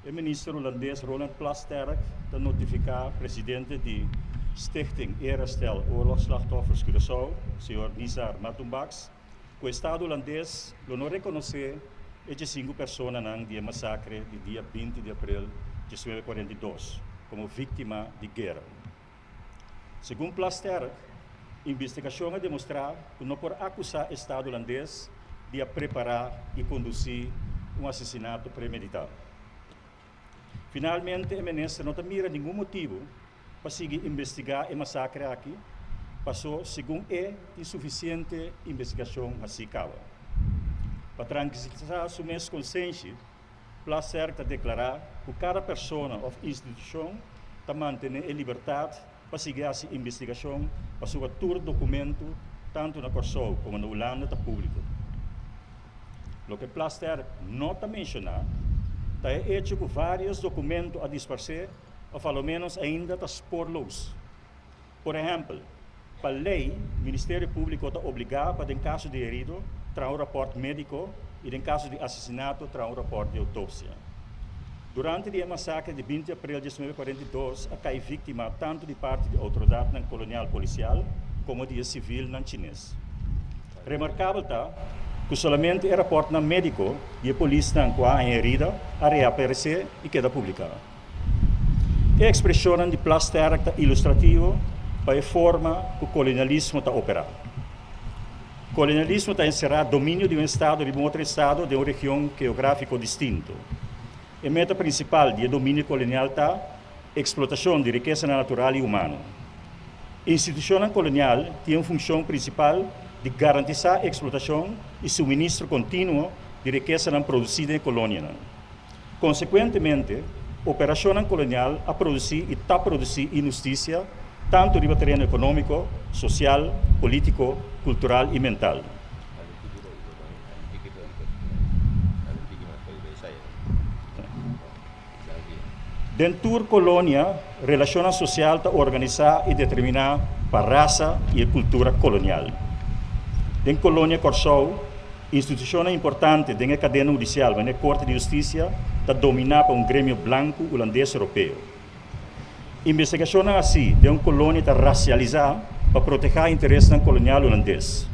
Speaker 7: E minister hulandes Ronald Plasterk ta notifiká presidente di Stichting Eerherstel Oorlogsslachtoffers Curaçao, señor Nizar Matumbaks, ku estado hulandes lo no rekonosé e diesinku personanan di e masakre di dia 20 di aprel 1942 komo víktima di guera. Segun Plasterk, investigashon a demostrá ku no por akusá estado hulandes di a prepará i kondusí un asesinato premeditá. Finalmente e minister no ta mira ningun motibu pa sigui investigá e masakre aki, pasó segun e tin sufisiente investigashon hasí kaba. Pa trankilisá su mes konsenshi, Plasterk ta deklará ku kada persona òf institushon ta mantené e libertat pa sigui hasi investigashon pasobra tur dokumentu tantu na Kòrsou komo na Hulanda ta públiko. Loke Plasterk no ta menshoná ta e echo ku vários dokumentu a disparsé òf a lo ménos ainda ta spoorloos. Por ehèmpel, pa lei, Ministerio Públiko ta obligá pa den kaso di herido traha un rapòrt médiko i den kaso di asesinato traha un rapòrt di outopsia. Durante di e masakre di 20 aprel 1942 a kai víktima tantu di parti di outoridatnan kolonial polisial komo di e sivilnan chines. Remarkabel ta ku solamente e rapòrtnan médiko di e polisnan ku a haña herida a reaparesé i keda publiká. E ekspreshonnan di Plasterk ta ilustrativo pa e forma ku kolonialismo ta operá. Kolonialismo ta enserá dominio di un estado riba un otro estado den un region geográfiko distinto. E meta prinsipal di e dominio kolonial ta eksplotashon di rikesanan natural i humano. Institushonnan kolonial tin un funshon prinsipal di garantisá eksplotashon i suministro kontinuo di rikesanan produsí den e kolonianan. Konsekuentemente, operashonnan kolonial a produsí i ta produsí inhustisia tantu riba tereno ekonómiko, sosial, polítiko, kultural i mental. Den tur kolonia, relashonnan sosial ta organisá i determiná pa rasa i e kultura kolonial. Den kolonia Kòrsou, Institushonnan importante den e kadena hudisial manera e Korte di Hustisia ta dominá pa un gremio blanku hulandes europeo. Investigashonnan hasí den un kolonia ta rasialisá pa protehá interesnan kolonial hulandes.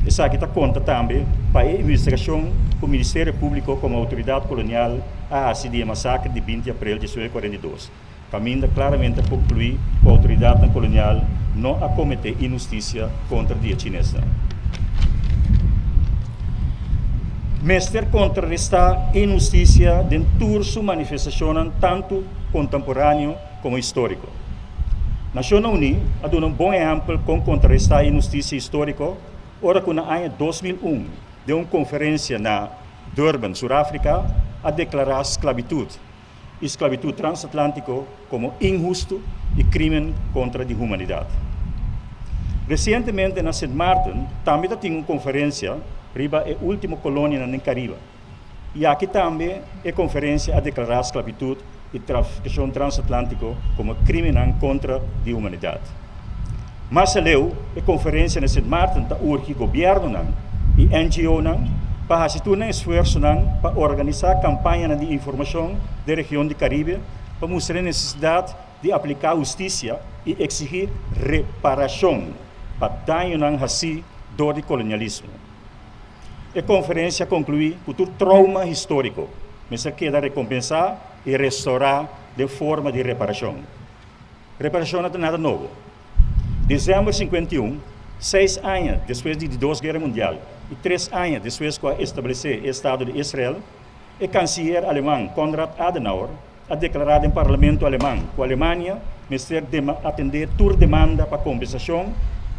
Speaker 7: Esaki ta konta tambe pa e investigashon ku Ministerio Públiko komo outoridat kolonial a hasi di e masakre di 20 aprel 1942, kaminda klaramente a konkluí ku outoridatnan kolonial no a kometé inhustisia kontra di e chinesnan. Mester kontrarestá inhustisia den tur su manifestashonnan tantu kontemporáneo komo históriko. Nashonnan Uní a duna un bon ehèmpel kon kontrarestá inhustisia históriko ora ku na aña 2001 den un konferensia na Durban, Suráfrika, a deklará sklabitut i sklabitut transatlántiko komo inhustu i krímen kontra di humanidat. Resientemente na Sint Maarten tambe ta tin un konferensia riba e último kolonianan den Karibe i aki tambe e konferensia a deklará sklabitut i trafikashon transatlántiko komo krímennan kontra di humanidat. Mas aleu, e konferensia na Sint Maarten ta urgi gobièrnunan i NGOnan pa hasi tur nan esfuersonan pa organisá kampañanan di informashon den region di Karibe pa mustra e nesesidat di apliká hustisia i eksigí reparashon pa dañonan hasí dor di kolonialismo. E konferensia a konkluí ku tur trouma históriko mester keda rekompensá. i restourá den forma di reparashon. Reparashon no ta nada nobo. Desèmber 51, seis aña despues di Di Dos Guera Mundial i tres aña despues ku a establesé e Estado di Israel, e kansiyer aleman Konrad Adenauer a deklará den parlamento aleman ku Alemania mester atendé tur demanda pa kompensashon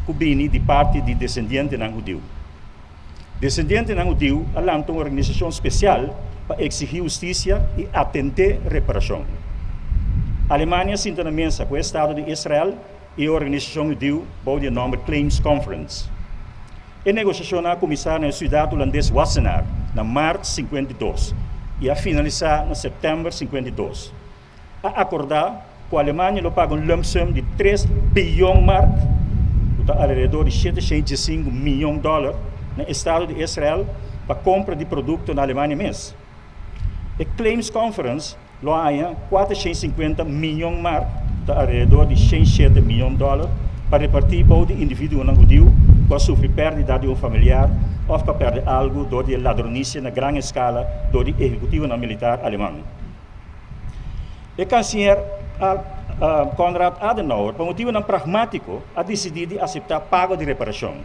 Speaker 7: ku bini di parti di desendientenan hudiu. Desendientenan hudiu a lanta un organisashon spesial pa eksigí hustisia i atendé reparashon. Alemania a sinta na mesa ku e Estado di Israel i e organisashon hudiu bou di e nòmber Claims Conference. E negosiashonnan a kuminsá na e siudat hulandes Wassenaar na mart 52 i a finalisá na sèptèmber 52. A akordá ku Alemania lo paga un lumpsum di tres biyon mark, ku ta alrededor di 715 miyon dòler, na Estado di Israel pa kompra di produkto na Alemania mes. E Claims Conference lo a haña 450 miyon mark, ku ta alrededor di 107 miyon dòler, pa repartí bou di individuonan hudiu ku a sufri pèrdida di un familiar òf ku a pèrdè algu dor di e ladronisia na gran eskala dor di ehekutivonan militar aleman. E kansier Konrad Adenauer pa motibunan pragmátiko a disidí di aseptá pago di reparashon.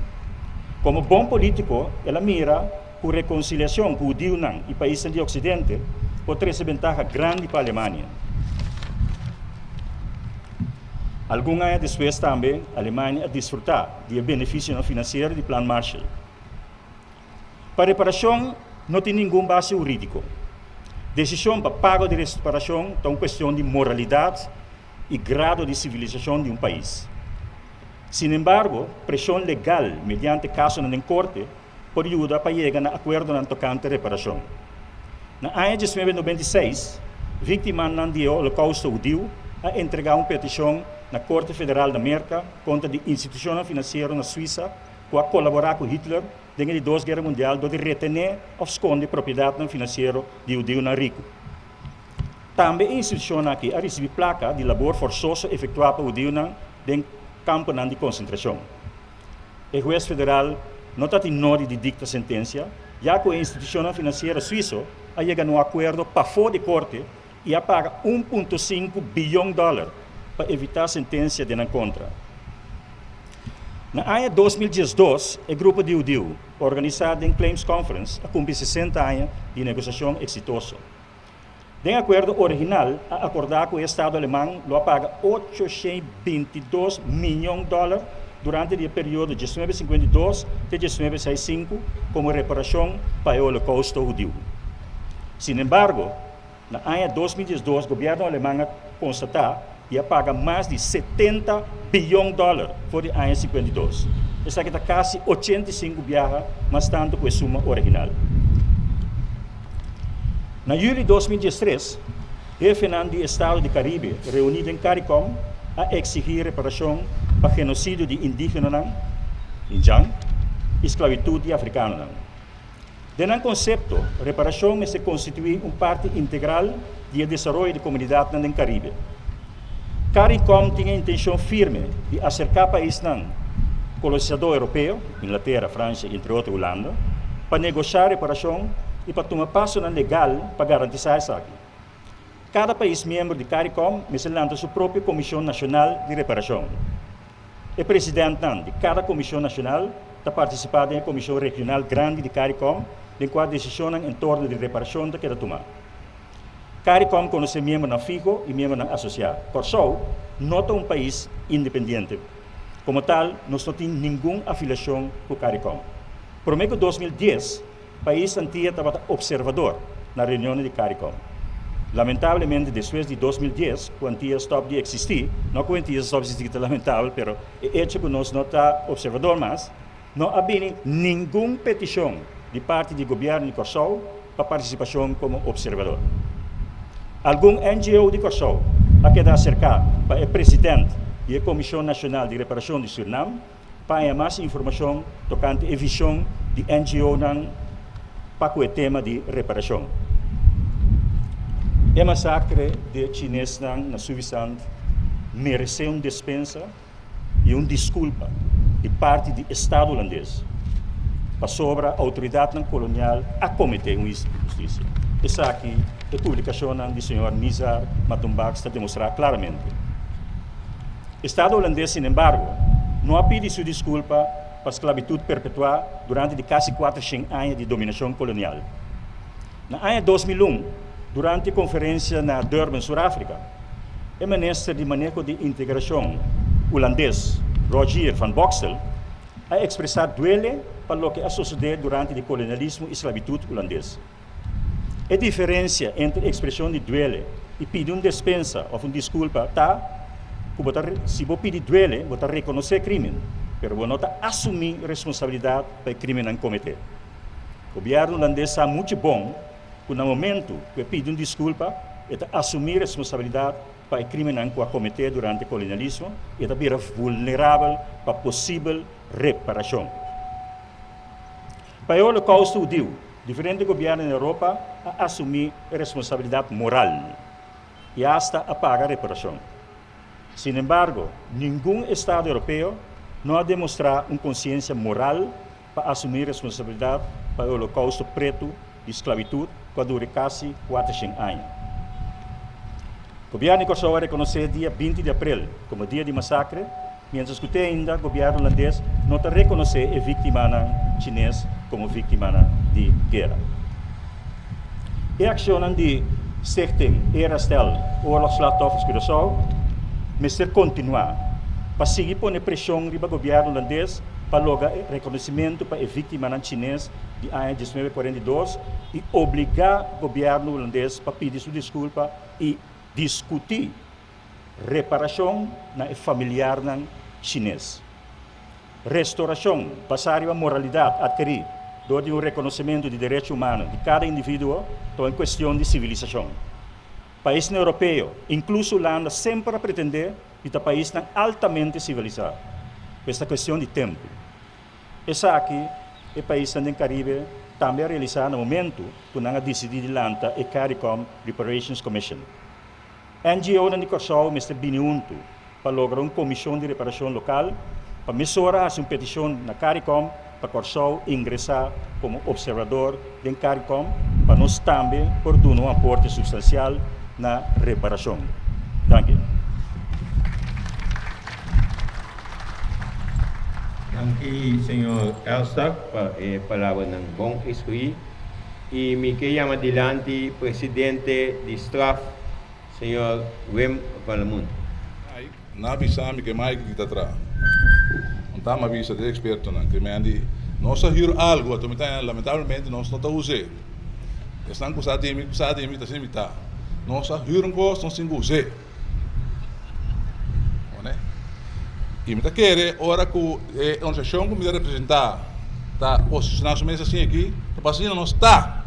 Speaker 7: Komo bon polítiko el a mira ku rekonsiliashon ku hudiunan i paisnan di Oksidente por trese bentaha grandi pa Alemania. Algun aña despues tambe Alemania a disfrutá di e benefisionan finansiero di Plan Marshall. Pa reparashon no tin ningun base hurídiko. Desishon pa pago di reparashon ta un kuestion di moralidat i grado di sivilisashon di un pais. Sinembargo, preshon legal mediante kasonan den korte por yuda pa yega na akuerdonan tokante reparashon. Na aña 1996, víktimanan di e Holokousto hudiu a entregá un petishon na Korte Federal na Merka kontra di institushonnan finansiero na Suisa ku a kolaborá ku Hitler den e di Dos Guera Mundial dor di retené òf skonde propiedatnan finansiero di hudiunan riku. Tambe e institushonnan aki a risibí plaka di labor forsoso efektuá pa hudiunan den kamponan di konsentrashon. E hues federal no ta tin nodi di dikta sentensia, ya ku e institushonnan finansiero suiso a yega na un akuerdo pafó di korte i a paga 1.5 biyon dòler pa evitá sentensia den nan kontra. Na aña 2012, e grupo di hudiu, organisá den Claims Conference, a kumpli 60 aña di negosiashon eksitoso. Den akuerdo original a akordá ku e estado aleman lo a paga 822 miyon dòler durante di e periodo 1952 te 1965 komo reparashon pa e Holokousto hudiu. Sinembargo, na aña 2012 gobièrnu aleman a konstatá di a paga mas di 70 biyon dòler for di aña 52. Esaki ta kasi 85 biaha mas tantu ku e suma original. Na yüli 2013, hefenan di estado di Karibe reuní den CARICOM a eksigí reparashon pa genosidio di indígenonan, indjan, i sklabitut di afrikanonan. Den nan konsepto, reparashon mester konstituí un parti integral di e desaroyo di komunidatnan den Karibe. CARICOM tin e intenshon firme di aserká paisnan kolonisadó europeo, Inglatera, Fransia i entre otro Hulanda, pa negoshá reparashon i pa tuma pasonan legal pa garantisá esaki. Kada pais miembro di CARICOM mester lanta su propio komishon nashonal di reparashon. E presidentnan di kada komishon nashonal ta partisipá den e komishon regional grandi di CARICOM den kua desishonnan en torno di reparashon ta keda tumá. CARICOM konosé miembronan fiho i miembronan asosiá. Kòrsou no ta un pais independiente. Komo tal, nos no tin ningun afiliashon ku CARICOM. Promé ku 2010, pais Antia tabata opservador na reunionnan di CARICOM. Lamentablemente, despues di 2010, ku Antia stòp di eksistí, no ku Antia stòp di eksistí ta lamentabel, pero e echo ku nos no ta opservador mas, no a bini ningun petishon di parti di gobièrnu di Kòrsou pa partisipashon komo opservador. Algun NGO di Kòrsou a keda aserká pa e president di e Komishon Nashonal di Reparashon di Sürnam pa haña mas informashon tokante e vishon di NGOnan pa ku e tema di reparashon. E masakre di e chinesnan na Suffisant meresé un despensa i un diskulpa di parti di Estado hulandes pasobra outoridatnan kolonial a kometé un inhustisia. Esaki. e publikashonnan di señor Nizar Matumbax ta demostrá klaramente. Estado hulandes, sinembargo, no a pidi su diskulpa pa sklabitut perpetuá durante di kasi 400 aña di dominashon kolonial. Na aña 2001, durante konferensia na Durban, Suráfrika, e minister di Maneho di Integrashon hulandes, Rogier van Boxtel, a ekspresá duele pa loke a sosodé durante di kolonialismo i sklabitut hulandes. E diferensia entre ekspreshon di duele i pidi un despensa òf un diskulpa ta ku bo ta si bo pidi duele bo ta rekonosé krímen, pero bo no ta asumí responsabilidat pa e krímennan kometé. Gobièrnu hulandes sa muchu bon ku na momentu ku e pidi un diskulpa e ta asumí responsabilidat pa e krímennan ku a kometé durante kolonialismo i e ta bira vulnerabel pa posibel reparashon. Pa e Holokousto hudiu, diferente gobièrnu na Europa a asumí e responsabilidat moral i asta a paga reparashon. Sinembargo, ningun estado europeo no a demostrá un konsiensia moral pa asumí responsabilidat pa e Holokousto pretu di sklabitut ku a dura kasi 400 aña. Gobièrnu di Kòrsou a rekonosé dia 20 di aprel komo dia di masakre, miéntras ku te ainda gobièrnu hulandes no ta rekonosé e víktimanan chines komo víktimanan di guera. E akshonnan di Stichting Eerherstel Oorlogsslachtoffers Curaçao mester kontinuá pa sigui pone preshon riba gobièrnu hulandes pa logra e rekonosimentu pa e víktimanan chines di aña 1942 i obligá gobièrnu hulandes pa pidi su diskulpa i diskutí reparashon na e familiarnan chines. Restorashon basá riba moralidat atkerí dor di un rekonosementu di derecho humano di kada individuo ta un kuestion di sivilisashon. Paisnan europeo, inkluso Hulanda, semper a pretendé di ta paisnan altamente sivilisá. Pues ta kuestion di tempu. Esaki e paisnan den Karibe tambe a realisá na momentu ku nan a disidí di lanta e CARICOM Reparations Commission. NGOnan di Kòrsou mester bini huntu pa logra un komishon di reparashon lokal pa mesora hasi un petishon na CARICOM pa Kòrsou ingresá komo opservador den CARICOM pa nos tambe por duna un aporte supstansial na reparashon. Danki.
Speaker 1: Danki señor Elstak pa e palabranan bon escribí y mi ke yama dilanti presidente di straf señor Wim van Lamoen.
Speaker 2: Nan a bisa mi ke Mike ki ta traha. Un ta mi a bisa den expertonan ke mi a di nos a hür algu ato mi ta lamentablemente nos no ta us'é. Esnan ku sa di mi ku sa di mi ta si mi ta. Nos a hür un kos nos tin ku us'é. I mi ta kere ora ku e organisashon ku mi ta representá ta posishoná su mes asin aki, ta pasa asina nos ta.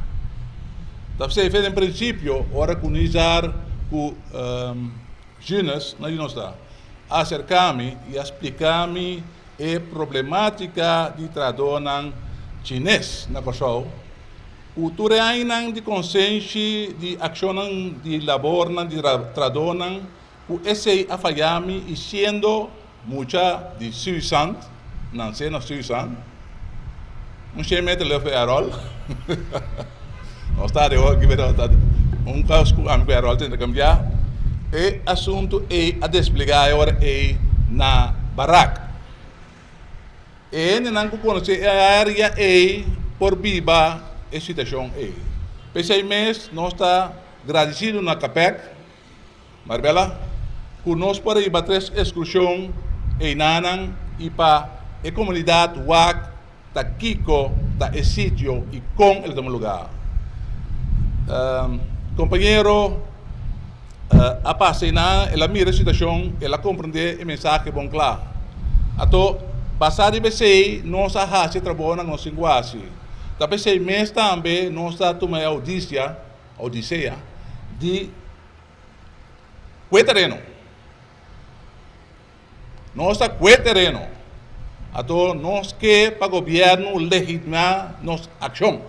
Speaker 2: Ta p'esei den prinsipio ora ku Nizar ku Junes, na di nos ta, a aserká mi i a splika mi e problemátika di trahadónan chines na Kòrsou, ku tur e añanan di konsenshi di akshonnan di labornan di trahadónan ku esei a faya mi i siendo mucha di Suisan, nansé na Suisan, un shen meter leu for Errol, nos ta de hoor pero un kos ku ami ku Errol ta interkambiá, e asuntu ei a desplegá e ora ei na Barak. E hendenan ku konosé e área ei por biba e situashon ei. P'esei mes nos ta gradisido na Capec Marbella, ku nos por a hiba tres ekskurshon einanan i pa e komunidat wak ta kiko ta e sitio i kon el tuma lugá. Kompañero a pasa einan, el a mira e situashon, el a komprendé e mensahe bon kla. Anto, basá riba esei nos a hasi e trabounan ku nos tin ku hasi. Ta p'esei mes tambe nos ta tuma e audisia. Odisea di kue tereno. Nos ta kue tereno. Anto nos ke pa gobièrnu legitimá nos akshon.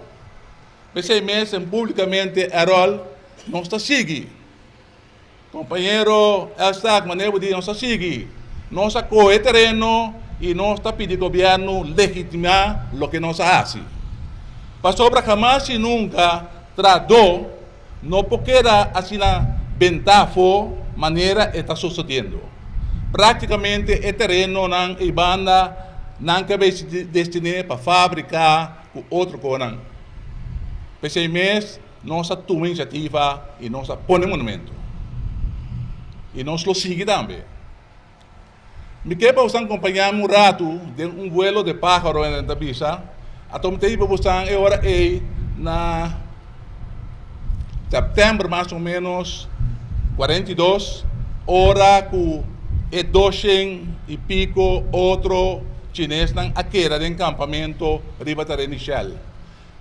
Speaker 2: P'esei mes en públikamente Errol nos ta sigui. Kompañero Elstak manera bo di nos ta sigui. Nos a kohe tereno i nos ta pidi gobièrnu legitimá loke nos a hasi. Pasobra hamas i nunka trahadó No por keda asina bentá afó manera e ta sosodiendo. Práktikamente e terenonan ei banda nan ke bay destiné pa fábrika ku otro konan. P'esei mes nos a tuma inisiativa i nos a pone monumento. I nos lo sigui tambe. Mi ke pa bosan kompañá mi un ratu den un vuelo de pájaro, nan ta bisa. Ato mi ta hiba bosan e ora ei na sèptèmber mas o ménos 42, ora ku e doshen i piko otro chinesnan a keda den kampamento riba tereno di Shell.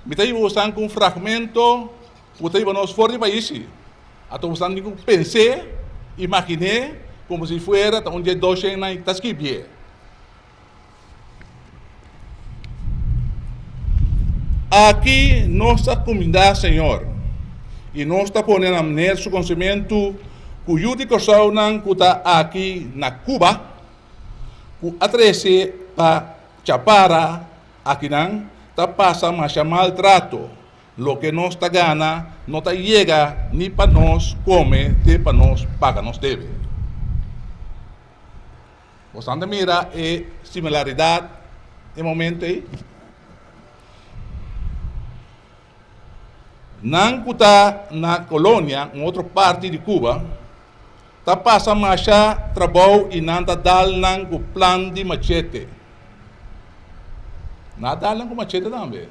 Speaker 2: Mi ta hiba bosan ku un fragmento ku ta hiba nos for di pais. Ato bosan tin ku pens'é, imagin'é, komo si fuera ta un dje doshennan ta skibié. Aki nos ta kumindá Señor i nos ta pone na mner su konsimentu ku yu di Kòrsounan ku ta aki na Cuba ku a trese pa chapara akinan ta pasa masha mal trato. Loke nos ta gana no ta yega ni pa nos kome te pa nos paga nos debe. Bosan ta mira e similaridat e momento ei? Nan ku ta na kolonia, un otro parti di Cuba, ta pasa masha trabou i nan ta dal nan ku plan di machete. Nan a dal nan ku machete tambe.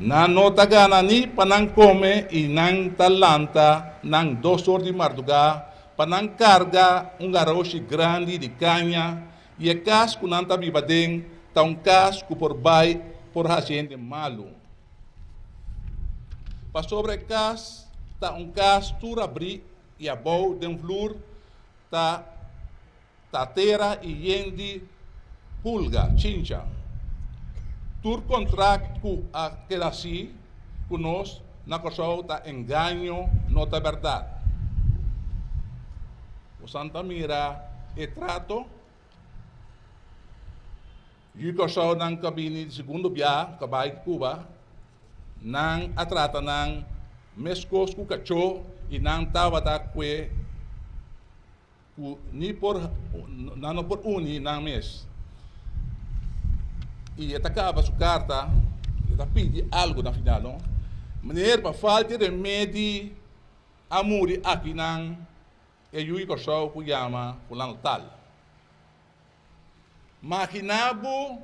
Speaker 2: Nan no ta gana ni pa nan kome i nan ta lanta nan dos or di mardugá pa nan karga un garoshi grandi di kaña i e kas ku nan ta biba den ta un kas ku por bai por hasi hende malu. Pasobra e kas ta un kas tur abrí i abou den flur ta Ta tera i yen di pulga, chincha. Tur kontrakt ku a keda hasi ku nos na Kòrsou ta engaño, no ta bèrdat. Bosan ta mira e trato? Yu Kòrsounan ku a bini di segundo bia ku a bai Cuba, nan a trata nan meskos ku kachó i nan tabata kue ku ni por nan no por uni nan mes. I e ta kaba su karta, e ta pidi algu na final no. Meneer, pa falta di remedi a muri akinan e yu di Kòrsou ku yama fulano tal. Magina bo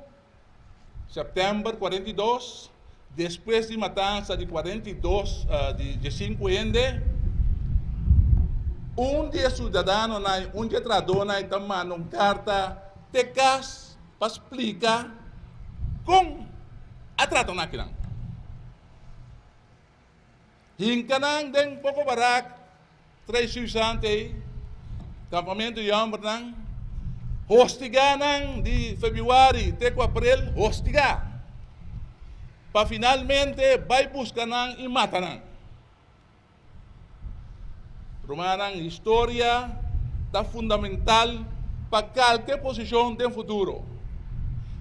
Speaker 2: sèptèmber 42, despues di matansa di 42 di diesinku hende, un di e siudadanonan, un di e trahadónan ta manda un karta te kas pa splika kon a trata nan akinan. Hinka nan den poko barak, tres suisante ei, kampamentu di hòmbernan, hostigá nan di febrüari te ku aprel, hostigá, pa finalmente bai buska nan i mata nan. Rumannan, historia ta fundamental pa kalke posishon den futuro.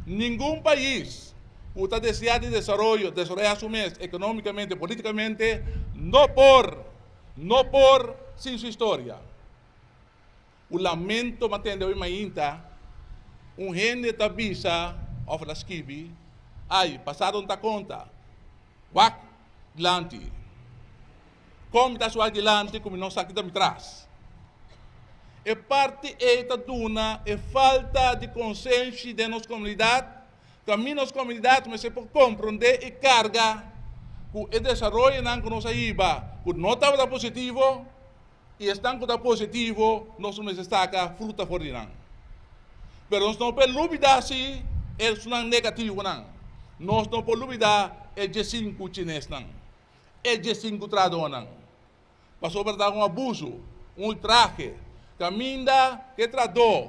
Speaker 2: Ningun pais ku ta deseá di desaroyo, desaroyá su mes ekonómikamente, polítikamente, no por, no por sin su historia. Ku lamento mi a tende hoy mainta un hende ta bisa òf el a skibi, Ai, pasado no ta konta. Wak dilanti. Kon mi ta hasi wak dilanti ku mi no sa ki ta mi tras? E parti ei ta duna e falta di konsenshi den nos komunidat, ku ami nos komunidat mester por komprondé i karga ku e desaroyonan ku nos a hiba ku no tabata positivo, I esnan ku ta positivo nos lo mester saka fruta for di nan. Pero nos no por lubidá si esunnan negativonan. Nos no por lubidá e diesinku chinesnan, e diesinku trahadónan. Pasobra ta un abuso, un ultrahe, kaminda ku e trahadó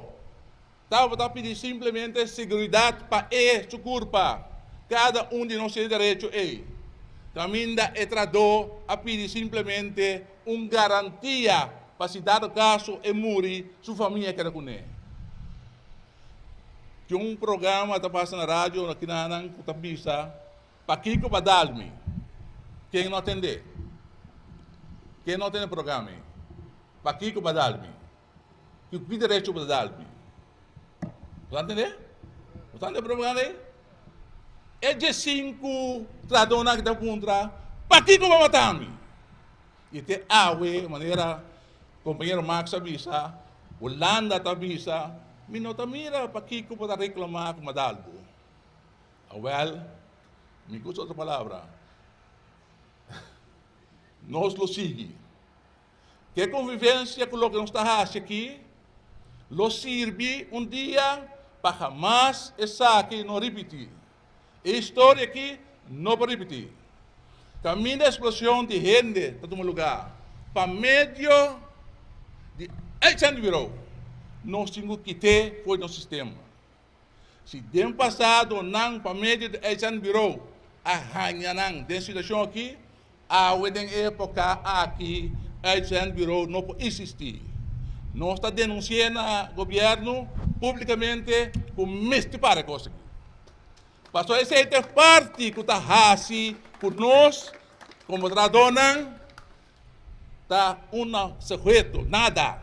Speaker 2: tabata pidi simplemente seguridat pa e su kurpa. Kada un di nos tin e derecho ei. Kaminda e trahadó a pidi simplemente un garantia pa si dado kaso e muri, su famia keda kuné. Tin un programa ta pasa na radio na kinanan ku ta bisa, Pakiko ba dal mi? Ken no a tendé? Ken no tene programa ei? Pakiko bo a dal mi? Ku ki derecho bo ta dal mi? Bo ta ntende? Bo ta ntende propaganda ei? E diesinku trahadónan aki ta puntra, Pakiko bo a mata mi? I te awe, manera kompañero Max a bisa, Hulanda ta bisa, mi no ta mira pakiko bo ta reklamá ku mi a dal bo. Awèl, mi gusta otro palabra. Nos lo sigui. Ke konvivensia ku loke nos ta hasi aki lo sirbi un dia pa hamas esaki no ripití. E historia aki no por ripití. Kaminda eksploshon di hende ta tuma lugá pa medio di uitzendbureau, nos tin ku kit'é for di nos sistema. Si den pasado nan pa medio di uitzendbureau a haña nan den situashon aki, awe den e epoka aki uitzendbureau no por existi. Nos ta denunsi'é na gobièrnu publikamente ku mester para e kos aki. Pasobra esei ta e parti ku ta hasi ku nos komo trahadónan ta una suheto, nada.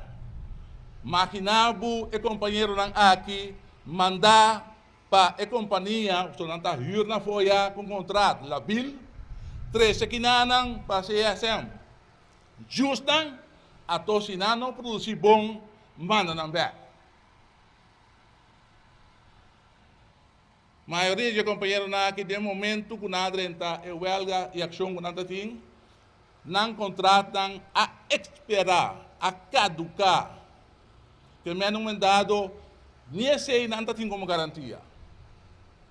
Speaker 2: Magina bo e kompañeronan aki mandá pa e kompania, pasobra nan ta hür nan foya ku kontrat labil, trese kinanan pa CSM. Jus nan, ato si nan no produsí bon, manda nan bèk. Mayoria dje kompañeronan aki den momentu ku nan a drenta e wèlga i akshon ku nan ta tin, nan kontratnan a eksperá, a kaduká. Te mèn un mendado ni esei nan ta tin komo garantia.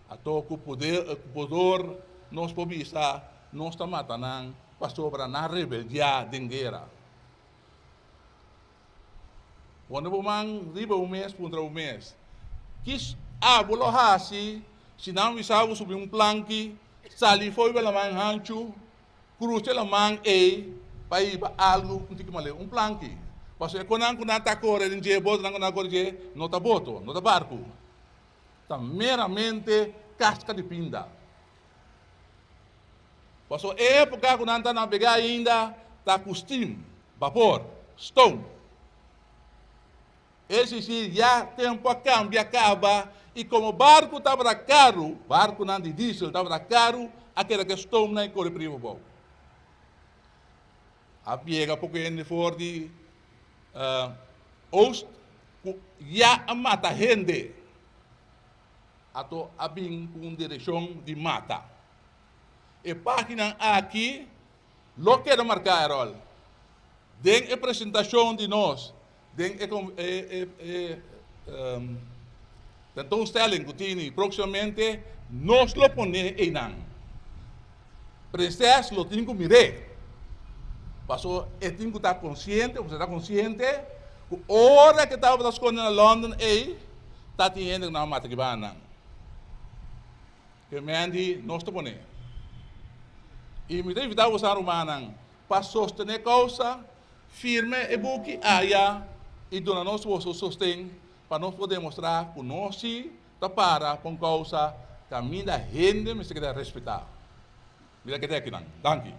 Speaker 2: Ato ku poder ku podor nos por bisa nos ta mata nan pasobra nan rebeldiá den guera. Pone bo man riba bo mes, puntra bo mes, Kis abo lo hasi si nan bisa bo subi un planki, sali fo'i bo laman hanchu, krusa e laman ei pa hiba algu un tiki maleu? Un planki. Pasobra e konan ku nan ta kore den dje, botonan ku nan ta kore den dje, no ta boto, no ta barku. Ta meramente kaska di pinda. Pasobra e epoka ku nan ta nabegá ainda ta ku steam, bapor, stoom. Es dicir, ya tempu a kambia kaba i komo barku tabata karu, barkunan di diesel tabata karu, a keda ku e stoomnan i kore prima abou. A biega poko hende for di oost ku ya a mata hende. Ato a bin ku un direkshon di mata. E páginanan aki lo keda marká, Errol, den e presentashon di nos den e tentoonstelling ku tini próksimamente, nos lo pone einan. Prinses lo tin ku mir'é, pasobra e tin ku ta konsiente, ku ta konsiente ku ora ku e tabata skonde na London ei, Ta tin hende ku nan a mata ki banda nan. Ke men di nos ta pone. I mi ta invitá boso rumannan pa sostené kousa, firme e buki aya i duna nos boso sosten pa nos por demostrá ku nos si ta para pa un kousa kaminda hende mester keda respetá. Mi ta keda akinan. Danki.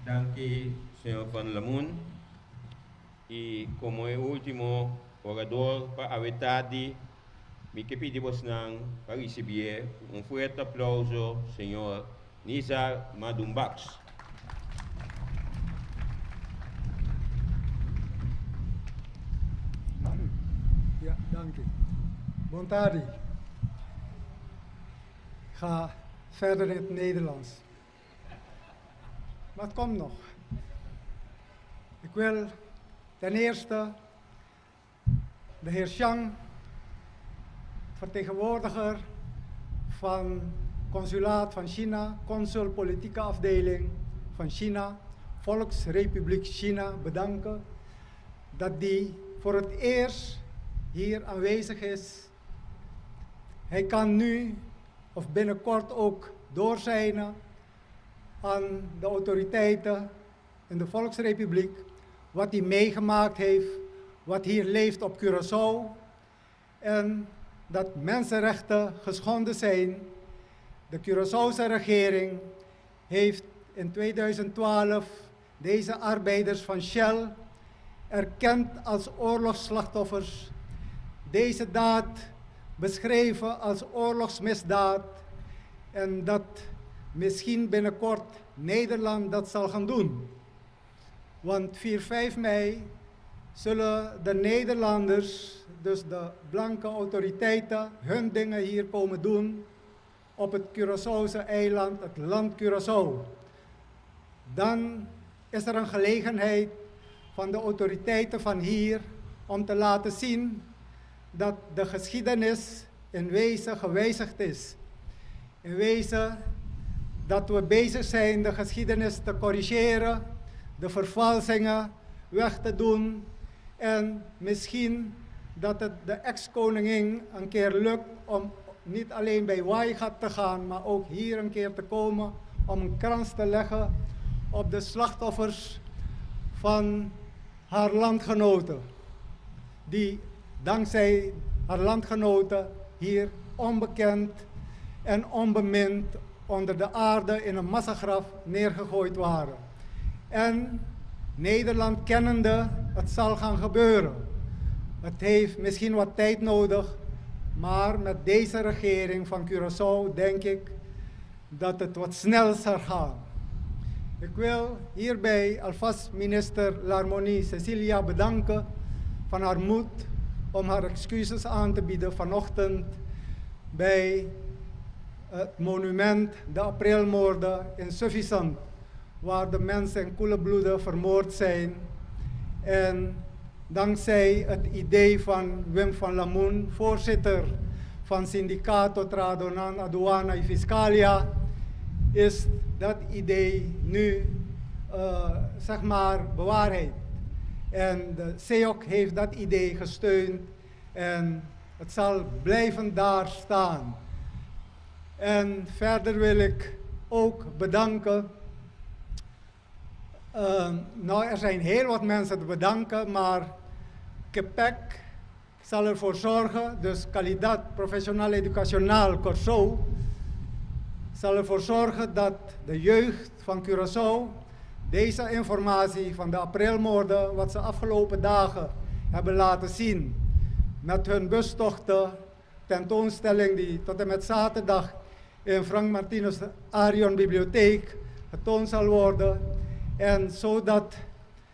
Speaker 1: Danki señor Van Lamoen y como e ultimo orador pa awe tardi mi ke pidi bosnan pa ricibié cu un fuerte aplauso señor Nizar Madumbaks.
Speaker 3: Ja, danki. Bon tardi. Ga verder in het Nederlands. Maar het komt nog. Ik wil ten eerste de heer Xiang, vertegenwoordiger van consulaat van China, consul politieke afdeling van China, Volksrepubliek China, bedanken dat die voor het eerst hier aanwezig is. Hij kan nu of binnenkort ook doorzijnen aan de autoriteiten in de Volksrepubliek wat hij meegemaakt heeft, wat hier leeft op Curaçao en dat mensenrechten geschonden zijn. De Curaçaose regering heeft in 2012 deze arbeiders van Shell erkend als oorlogsslachtoffers. Deze daad beschreven als oorlogsmisdaad en dat misschien binnenkort Nederland dat zal gaan doen. Want 4, 5 mei zullen de Nederlanders, dus de blanke autoriteiten, hun dingen hier komen doen op het Curaçaose eiland, het land Curaçao. Dan is er een gelegenheid van de autoriteiten van hier om te laten zien dat de geschiedenis in wezen gewijzigd is. In wezen dat we bezig zijn de geschiedenis te corrigeren, de vervalsingen weg te doen en misschien dat het de ex-koningin een keer lukt om niet alleen bij Waaigat te gaan, maar ook hier een keer te komen om een krans te leggen op de slachtoffers van haar landgenoten. Die dankzij haar landgenoten hier onbekend en onbemind onder de aarde in een massagraf neergegooid waren. En Nederland kennende, het zal gaan gebeuren. Het heeft misschien wat tijd nodig, maar met deze regering van Curaçao denk ik dat het wat snel zal gaan. Ik wil hierbij alvast minister Larmonie Cecilia bedanken van haar moed om haar excuses aan te bieden vanochtend bij het monument de aprilmoorden in Suffisant, waar de mensen in koele bloeden vermoord zijn. En dankzij het idee van Wim van Lamoen, voorzitter van Sindicato Tradonan Aduana y Fiscalia, is dat idee nu zeg maar bewaarheid. En de SEOC heeft dat idee gesteund en het zal blijven daar staan. En verder wil ik ook bedanken. Nou, er zijn heel wat mensen te bedanken, maar KEPEC zal ervoor zorgen, dus Calidad Profesional Educacional Curaçao, zal ervoor zorgen dat de jeugd van Curaçao deze informatie van de aprilmoorden, wat ze afgelopen dagen hebben laten zien, met hun bustochten, tentoonstelling die tot en met zaterdag in Frank Martinus Arion Bibliotheek getoond zal worden. En zodat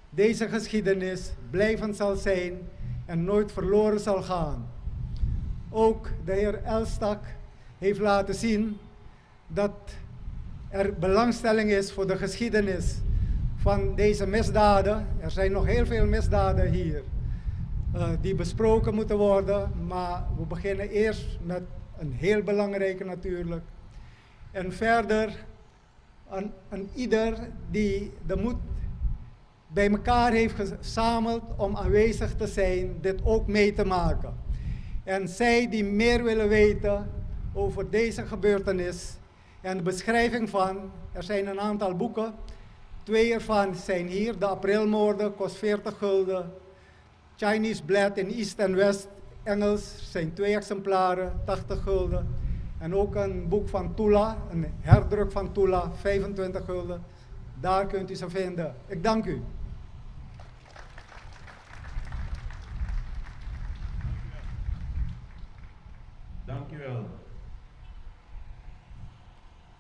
Speaker 3: deze geschiedenis blijvend zal zijn en nooit verloren zal gaan. Ook de heer Elstak heeft laten zien dat er belangstelling is voor de geschiedenis van deze misdaden. Er zijn nog heel veel misdaden hier die besproken moeten worden, maar we beginnen eerst met een heel belangrijke natuurlijk. En verder aan ieder die de moed bij elkaar heeft gezameld om aanwezig te zijn, dit ook mee te maken. En zij die meer willen weten over deze gebeurtenis en de beschrijving van, er zijn een aantal boeken, 2 ervan zijn hier, de aprilmoorden kost 40 gulden, Chinese Blad in East en West, Engels, zijn 2 exemplaren, 80 gulden. En ook een boek van Tula, een herdruk van Tula, 25 gulden. Daar kunt u ze vinden. Ik dank u.
Speaker 1: Dank u wel.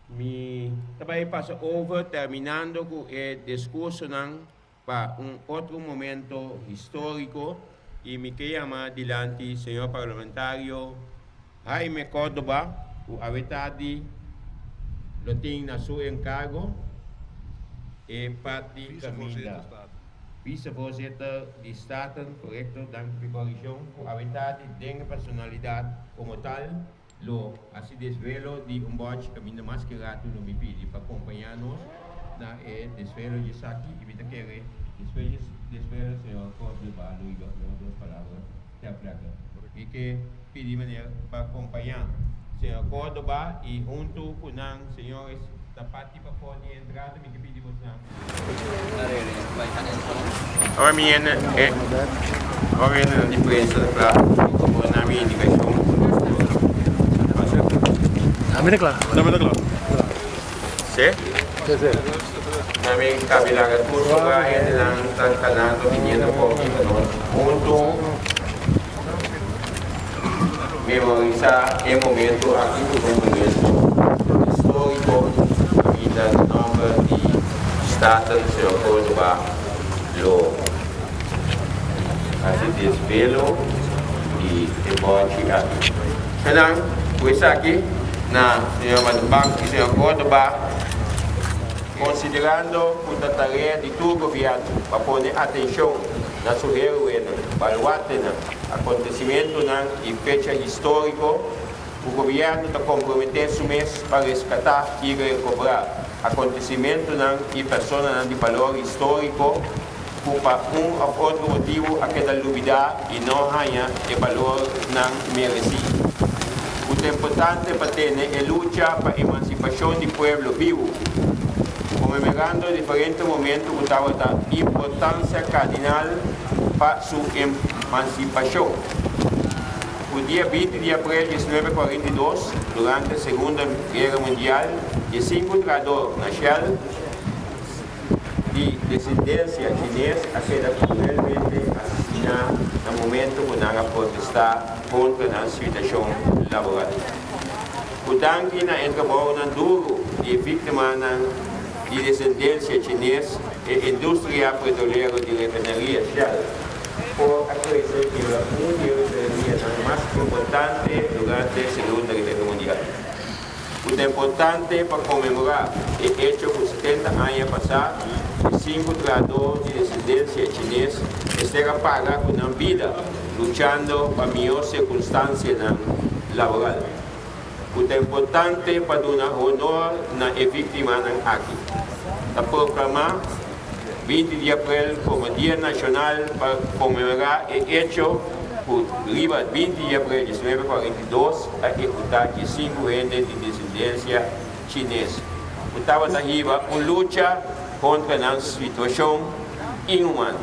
Speaker 1: Mi tambe pasa over, terminando ku e diskursonan pa un otro momento históriko i mi ke yama dilanti señor parlamentario Jaime Cordoba ku awe tardi lo tin na su enkargo e parti kaminda. Vicevoorzitter di Staten, korekto, danki pa e korrekshon, ku awe tardi den e personalidat komo tal lo hasi desvelo di un bòchi kaminda mas ke ratu lo mi pidi pa kompañá nos na e desvelo djesaki i mi ta kere despues dje desvelo señor Cordoba lo hiba un o dos palabra ter plekke. Mi ke pidi meneer pa kompañá señor Cordoba i huntu ku nan señores ta parti pafó di e entrada mi ke pidi bosnan. Ora mi hende e ora hendenan di prensa ta kla por na mi indikashon.
Speaker 8: Ami ta kla.
Speaker 2: Ami ta kla.
Speaker 1: Sí? Ami kabi laga tur lugar hendenan ta kanando biniendo poki pa nos huntu memorisá e momento aki ku ta un momento históriko kaminda na nòmber di Staten señor Córdoba lo hasi desvelo di e bòchi aki. Nan ku esaki na señor Madubank i señor Córdoba, konsiderando ku ta tarea di tur gobièrnu pa pone atenshon na su héroenan, baluartenan, akontesimentunan i fecha históriko, ku gobièrnu ta komprometé su mes pa reskatá i rekobrá akontesimentunan i personanan di balor históriko ku pa un òf otro motibu a keda lubidá i no haña e balor nan meresí. Ku ta importante pa tene e lucha pa emansipashon di pueblo bibu, konmemerando diferente momentu ku tabata importansia kardinal pa su emansipashon. Ku dia 20 di aprel 1942, durante Segunda Guera Mundial, diesinku trahador na Shell, di desendensia chines a keda kruelmente asesiná na momento ku nan a protestá kontra nan situashon laboral. Ku danki na e trabounan duru di e víktimanan di desendensia chines, e industria petrolero di refineria Shell por a krese bira un di e refinerianan mas importante durante Segunda Guera Mundial. Ku ta importante pa konmemorá e echo ku 70 aña pasá e sinku trahadó di desendensia chines mester a paga ku nan bida luchando pa mihó sirkunstansianan laboral. Ku ta importante pa duna honor na e víktimanan aki. Ta proklamá 20 di aprel komo Dia Nashonal pa konmemorá e echo ku riba 20 di aprel 1942 a ehekutá diesinku hende di desendensia chines ku tabata hiba un lucha kontra nan situashon inhumano.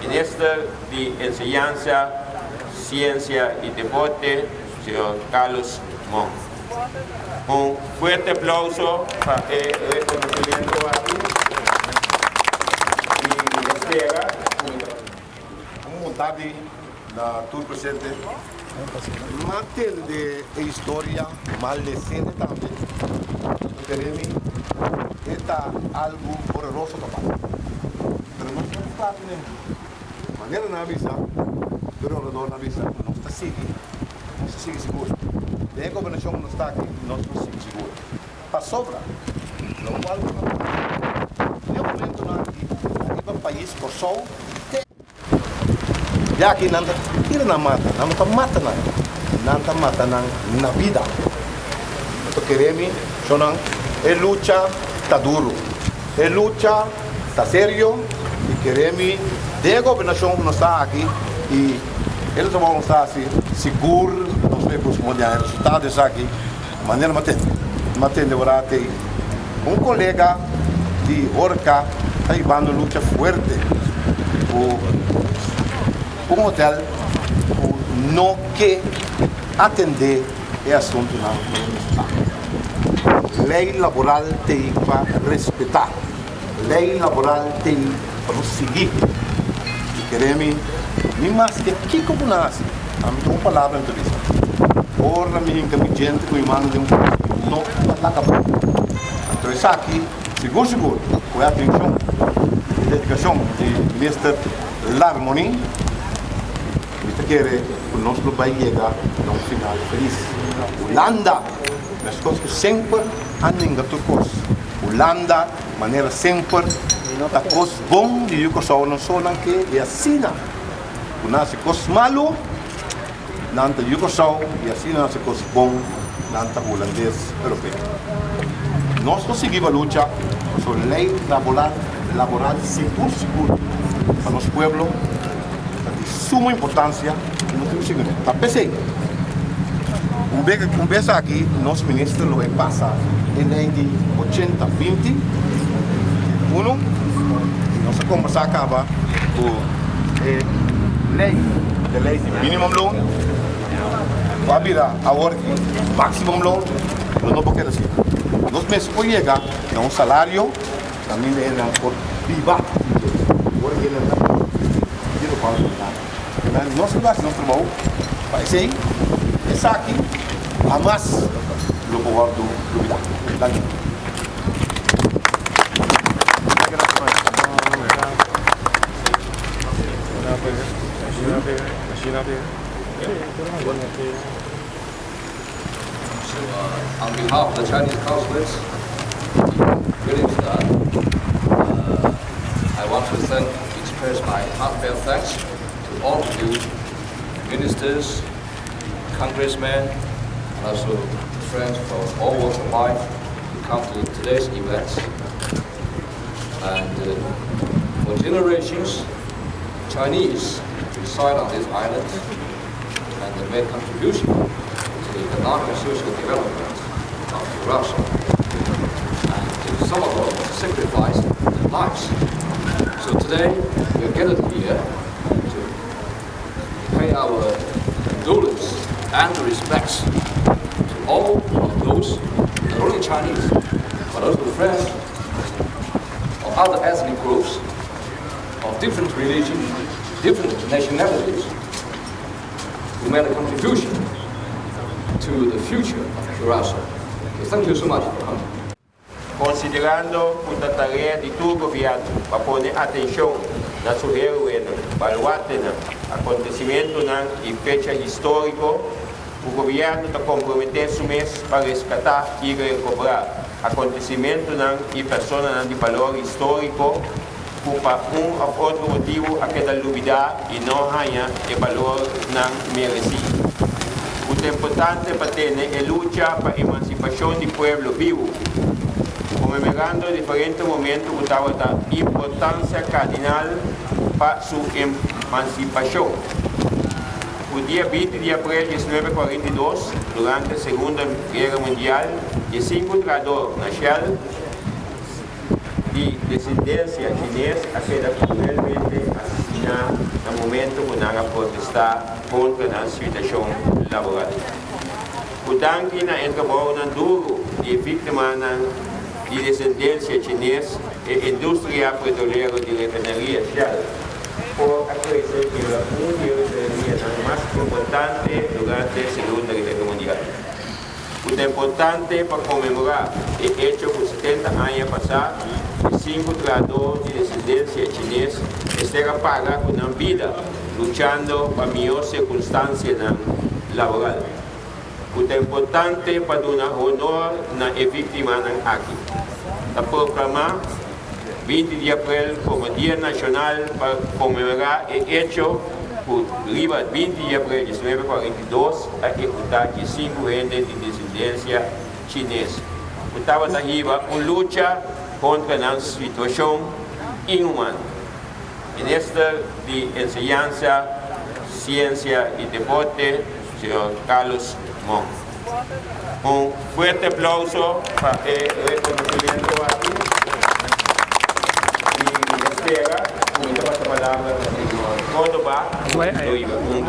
Speaker 1: Minister di Enseñansa, Siensia i Deporte, señor Carlos Monk. Un fuerte aplauso pa e reconocimiento aki y mi ta spera cu mi ta.
Speaker 9: Un bon tardi na tur presente. M'a tende e historia, m'a les'e tambe. Mi kere mi e ta algu hororoso ta pasa. Pero nos no ta kla kuné. Manera nan a bisa, tur e oradornan a bisa ku nos ta sigui, nos ta sigui sigur. Den e gobernashon ku nos ta aki, nos lo sigui sigur. Pasobra lokual ku ta pasa den e momentunan aki ariba pais Kòrsou te. Ya ki nan ta tira nan mata, nan no ta mata nan, nan ta mata nan na bida. Bo ta kere mi, shonnan? E lucha ta duru, e lucha ta serio i kere mi den e gobernashon ku nos ta aki i e lo trabou ku nos ta hasi sigur nos lo e busca e resultado di esaki. Manera mi a tende ora te un colega di Horca ta hibando lucha fuerte cu un hotel cu no ke atende e asuntonan cu nos ta. Ley laboral tei pa respeta, ley laboral tei pa nos sigui. Y kere mi, ni maske kico cu nan haci, ami ta un palabra mi ta bisa, ora mi hinca mi djente cu mi mano den un cos, mi no ta laga bo. Anto esaki, sigur sigur, cu e atencion y dedicacion di Minister Larmonie, mi ta kere cu nos lo bay yega na un final feliz. Hulanda, mescos cu semper, a nenga tur cos. Hulanda, manera semper, ta cos bon di yu Kòrsou nan so nan ke i asina ku nan hasi kos malu nan ta yu Kòrsou i asina nan hasi kos bon nan ta hulandes europeo. Nos lo sigui pa lucha pasobra lei laboral laboral sigur sigur pa nos pueblo ta di suma importansia i nos tin ku sigui ta p'esei un bes aki nos minister lo e pasa e lei di 80 20 uno i nos a kombersá kaba ku e lei de lei di minimumloon ku a bira awor maximumloon. Lo no por keda asina. Nos mester por yega na un salario kaminda hendenan por biba di dje. Ora hendenan ta biba di lokual ku nan. Nan nos lo hasi nos trabou pa esei esaki hamas lo por wòrdu lubidá. Danki.
Speaker 8: So on behalf of the Chinese consulates in Willemstad, I want to thank, express my heartfelt thanks to all of you, ministers, congressmen, and also friends from all walks of life who come to today's event. And for generations, Chinese reside on this island and they made contribution to the economic and social development of Curacao. And some of them sacrificed their lives. So today, we are gathered here to pay our condolence and respects to all of those, not only Chinese, but also friends of other ethnic groups, of different religions, different nationalities, who made a contribution to the future of Curacao. So thank you so much for coming.
Speaker 1: Konsiderando ku ta tarea di tur gobièrnu pa pone atenshon na su héroenan, baluartenan, akontesimentunan i fecha históriko, ku gobièrnu ta komprometé su mes pa reskatá i rekobrá akontesimentunan i personanan di balor históriko ku pa un òf otro motibu a keda lubidá i no haña e balor nan meresí. Ku ta importante pa tene e lucha pa emansipashon di pueblo bibu, konmemorando diferente momentu ku tabata importansia kardinal pa su emansipashon. Ku dia 20 di aprel 1942, durante Segunda Guera Mundial, 15 trahador na Shell di desendensia chines a keda kruelmente asesiná na momentu ku nan a protestá kontra nan situashon laboral. Ku danki na e trabounan duru di e víktimanan di desendensia chines, e industria petrolero di refineria Shell por a krese bira un di e refinerianan mas importante durante Segunda Guera Mundial. Ku ta importante pa konmemorá e echo ku 70 aña pasá e sinku trahadó di desendensia chines mester a paga ku nan bida luchando pa mihó sirkunstansianan laboral. Ku ta importante pa duna honor na e víktimanan aki. Ta proklamá 20 di aprel komo Dia Nashonal pa konmemorá e echo ku riba 20 di aprel 1942 a ehekutá 15 hende di desendensia chines ku tabata hiba un lucha kontra nan situashon inhumano. Minister di Enseñansa, Siensia i Deporte, señor Carlos Monk. Un fuerte aplouso pa e rekonosementu aki i mi ta spera ku mi ta pasa palabra na señor Córdoba ku lo hiba un.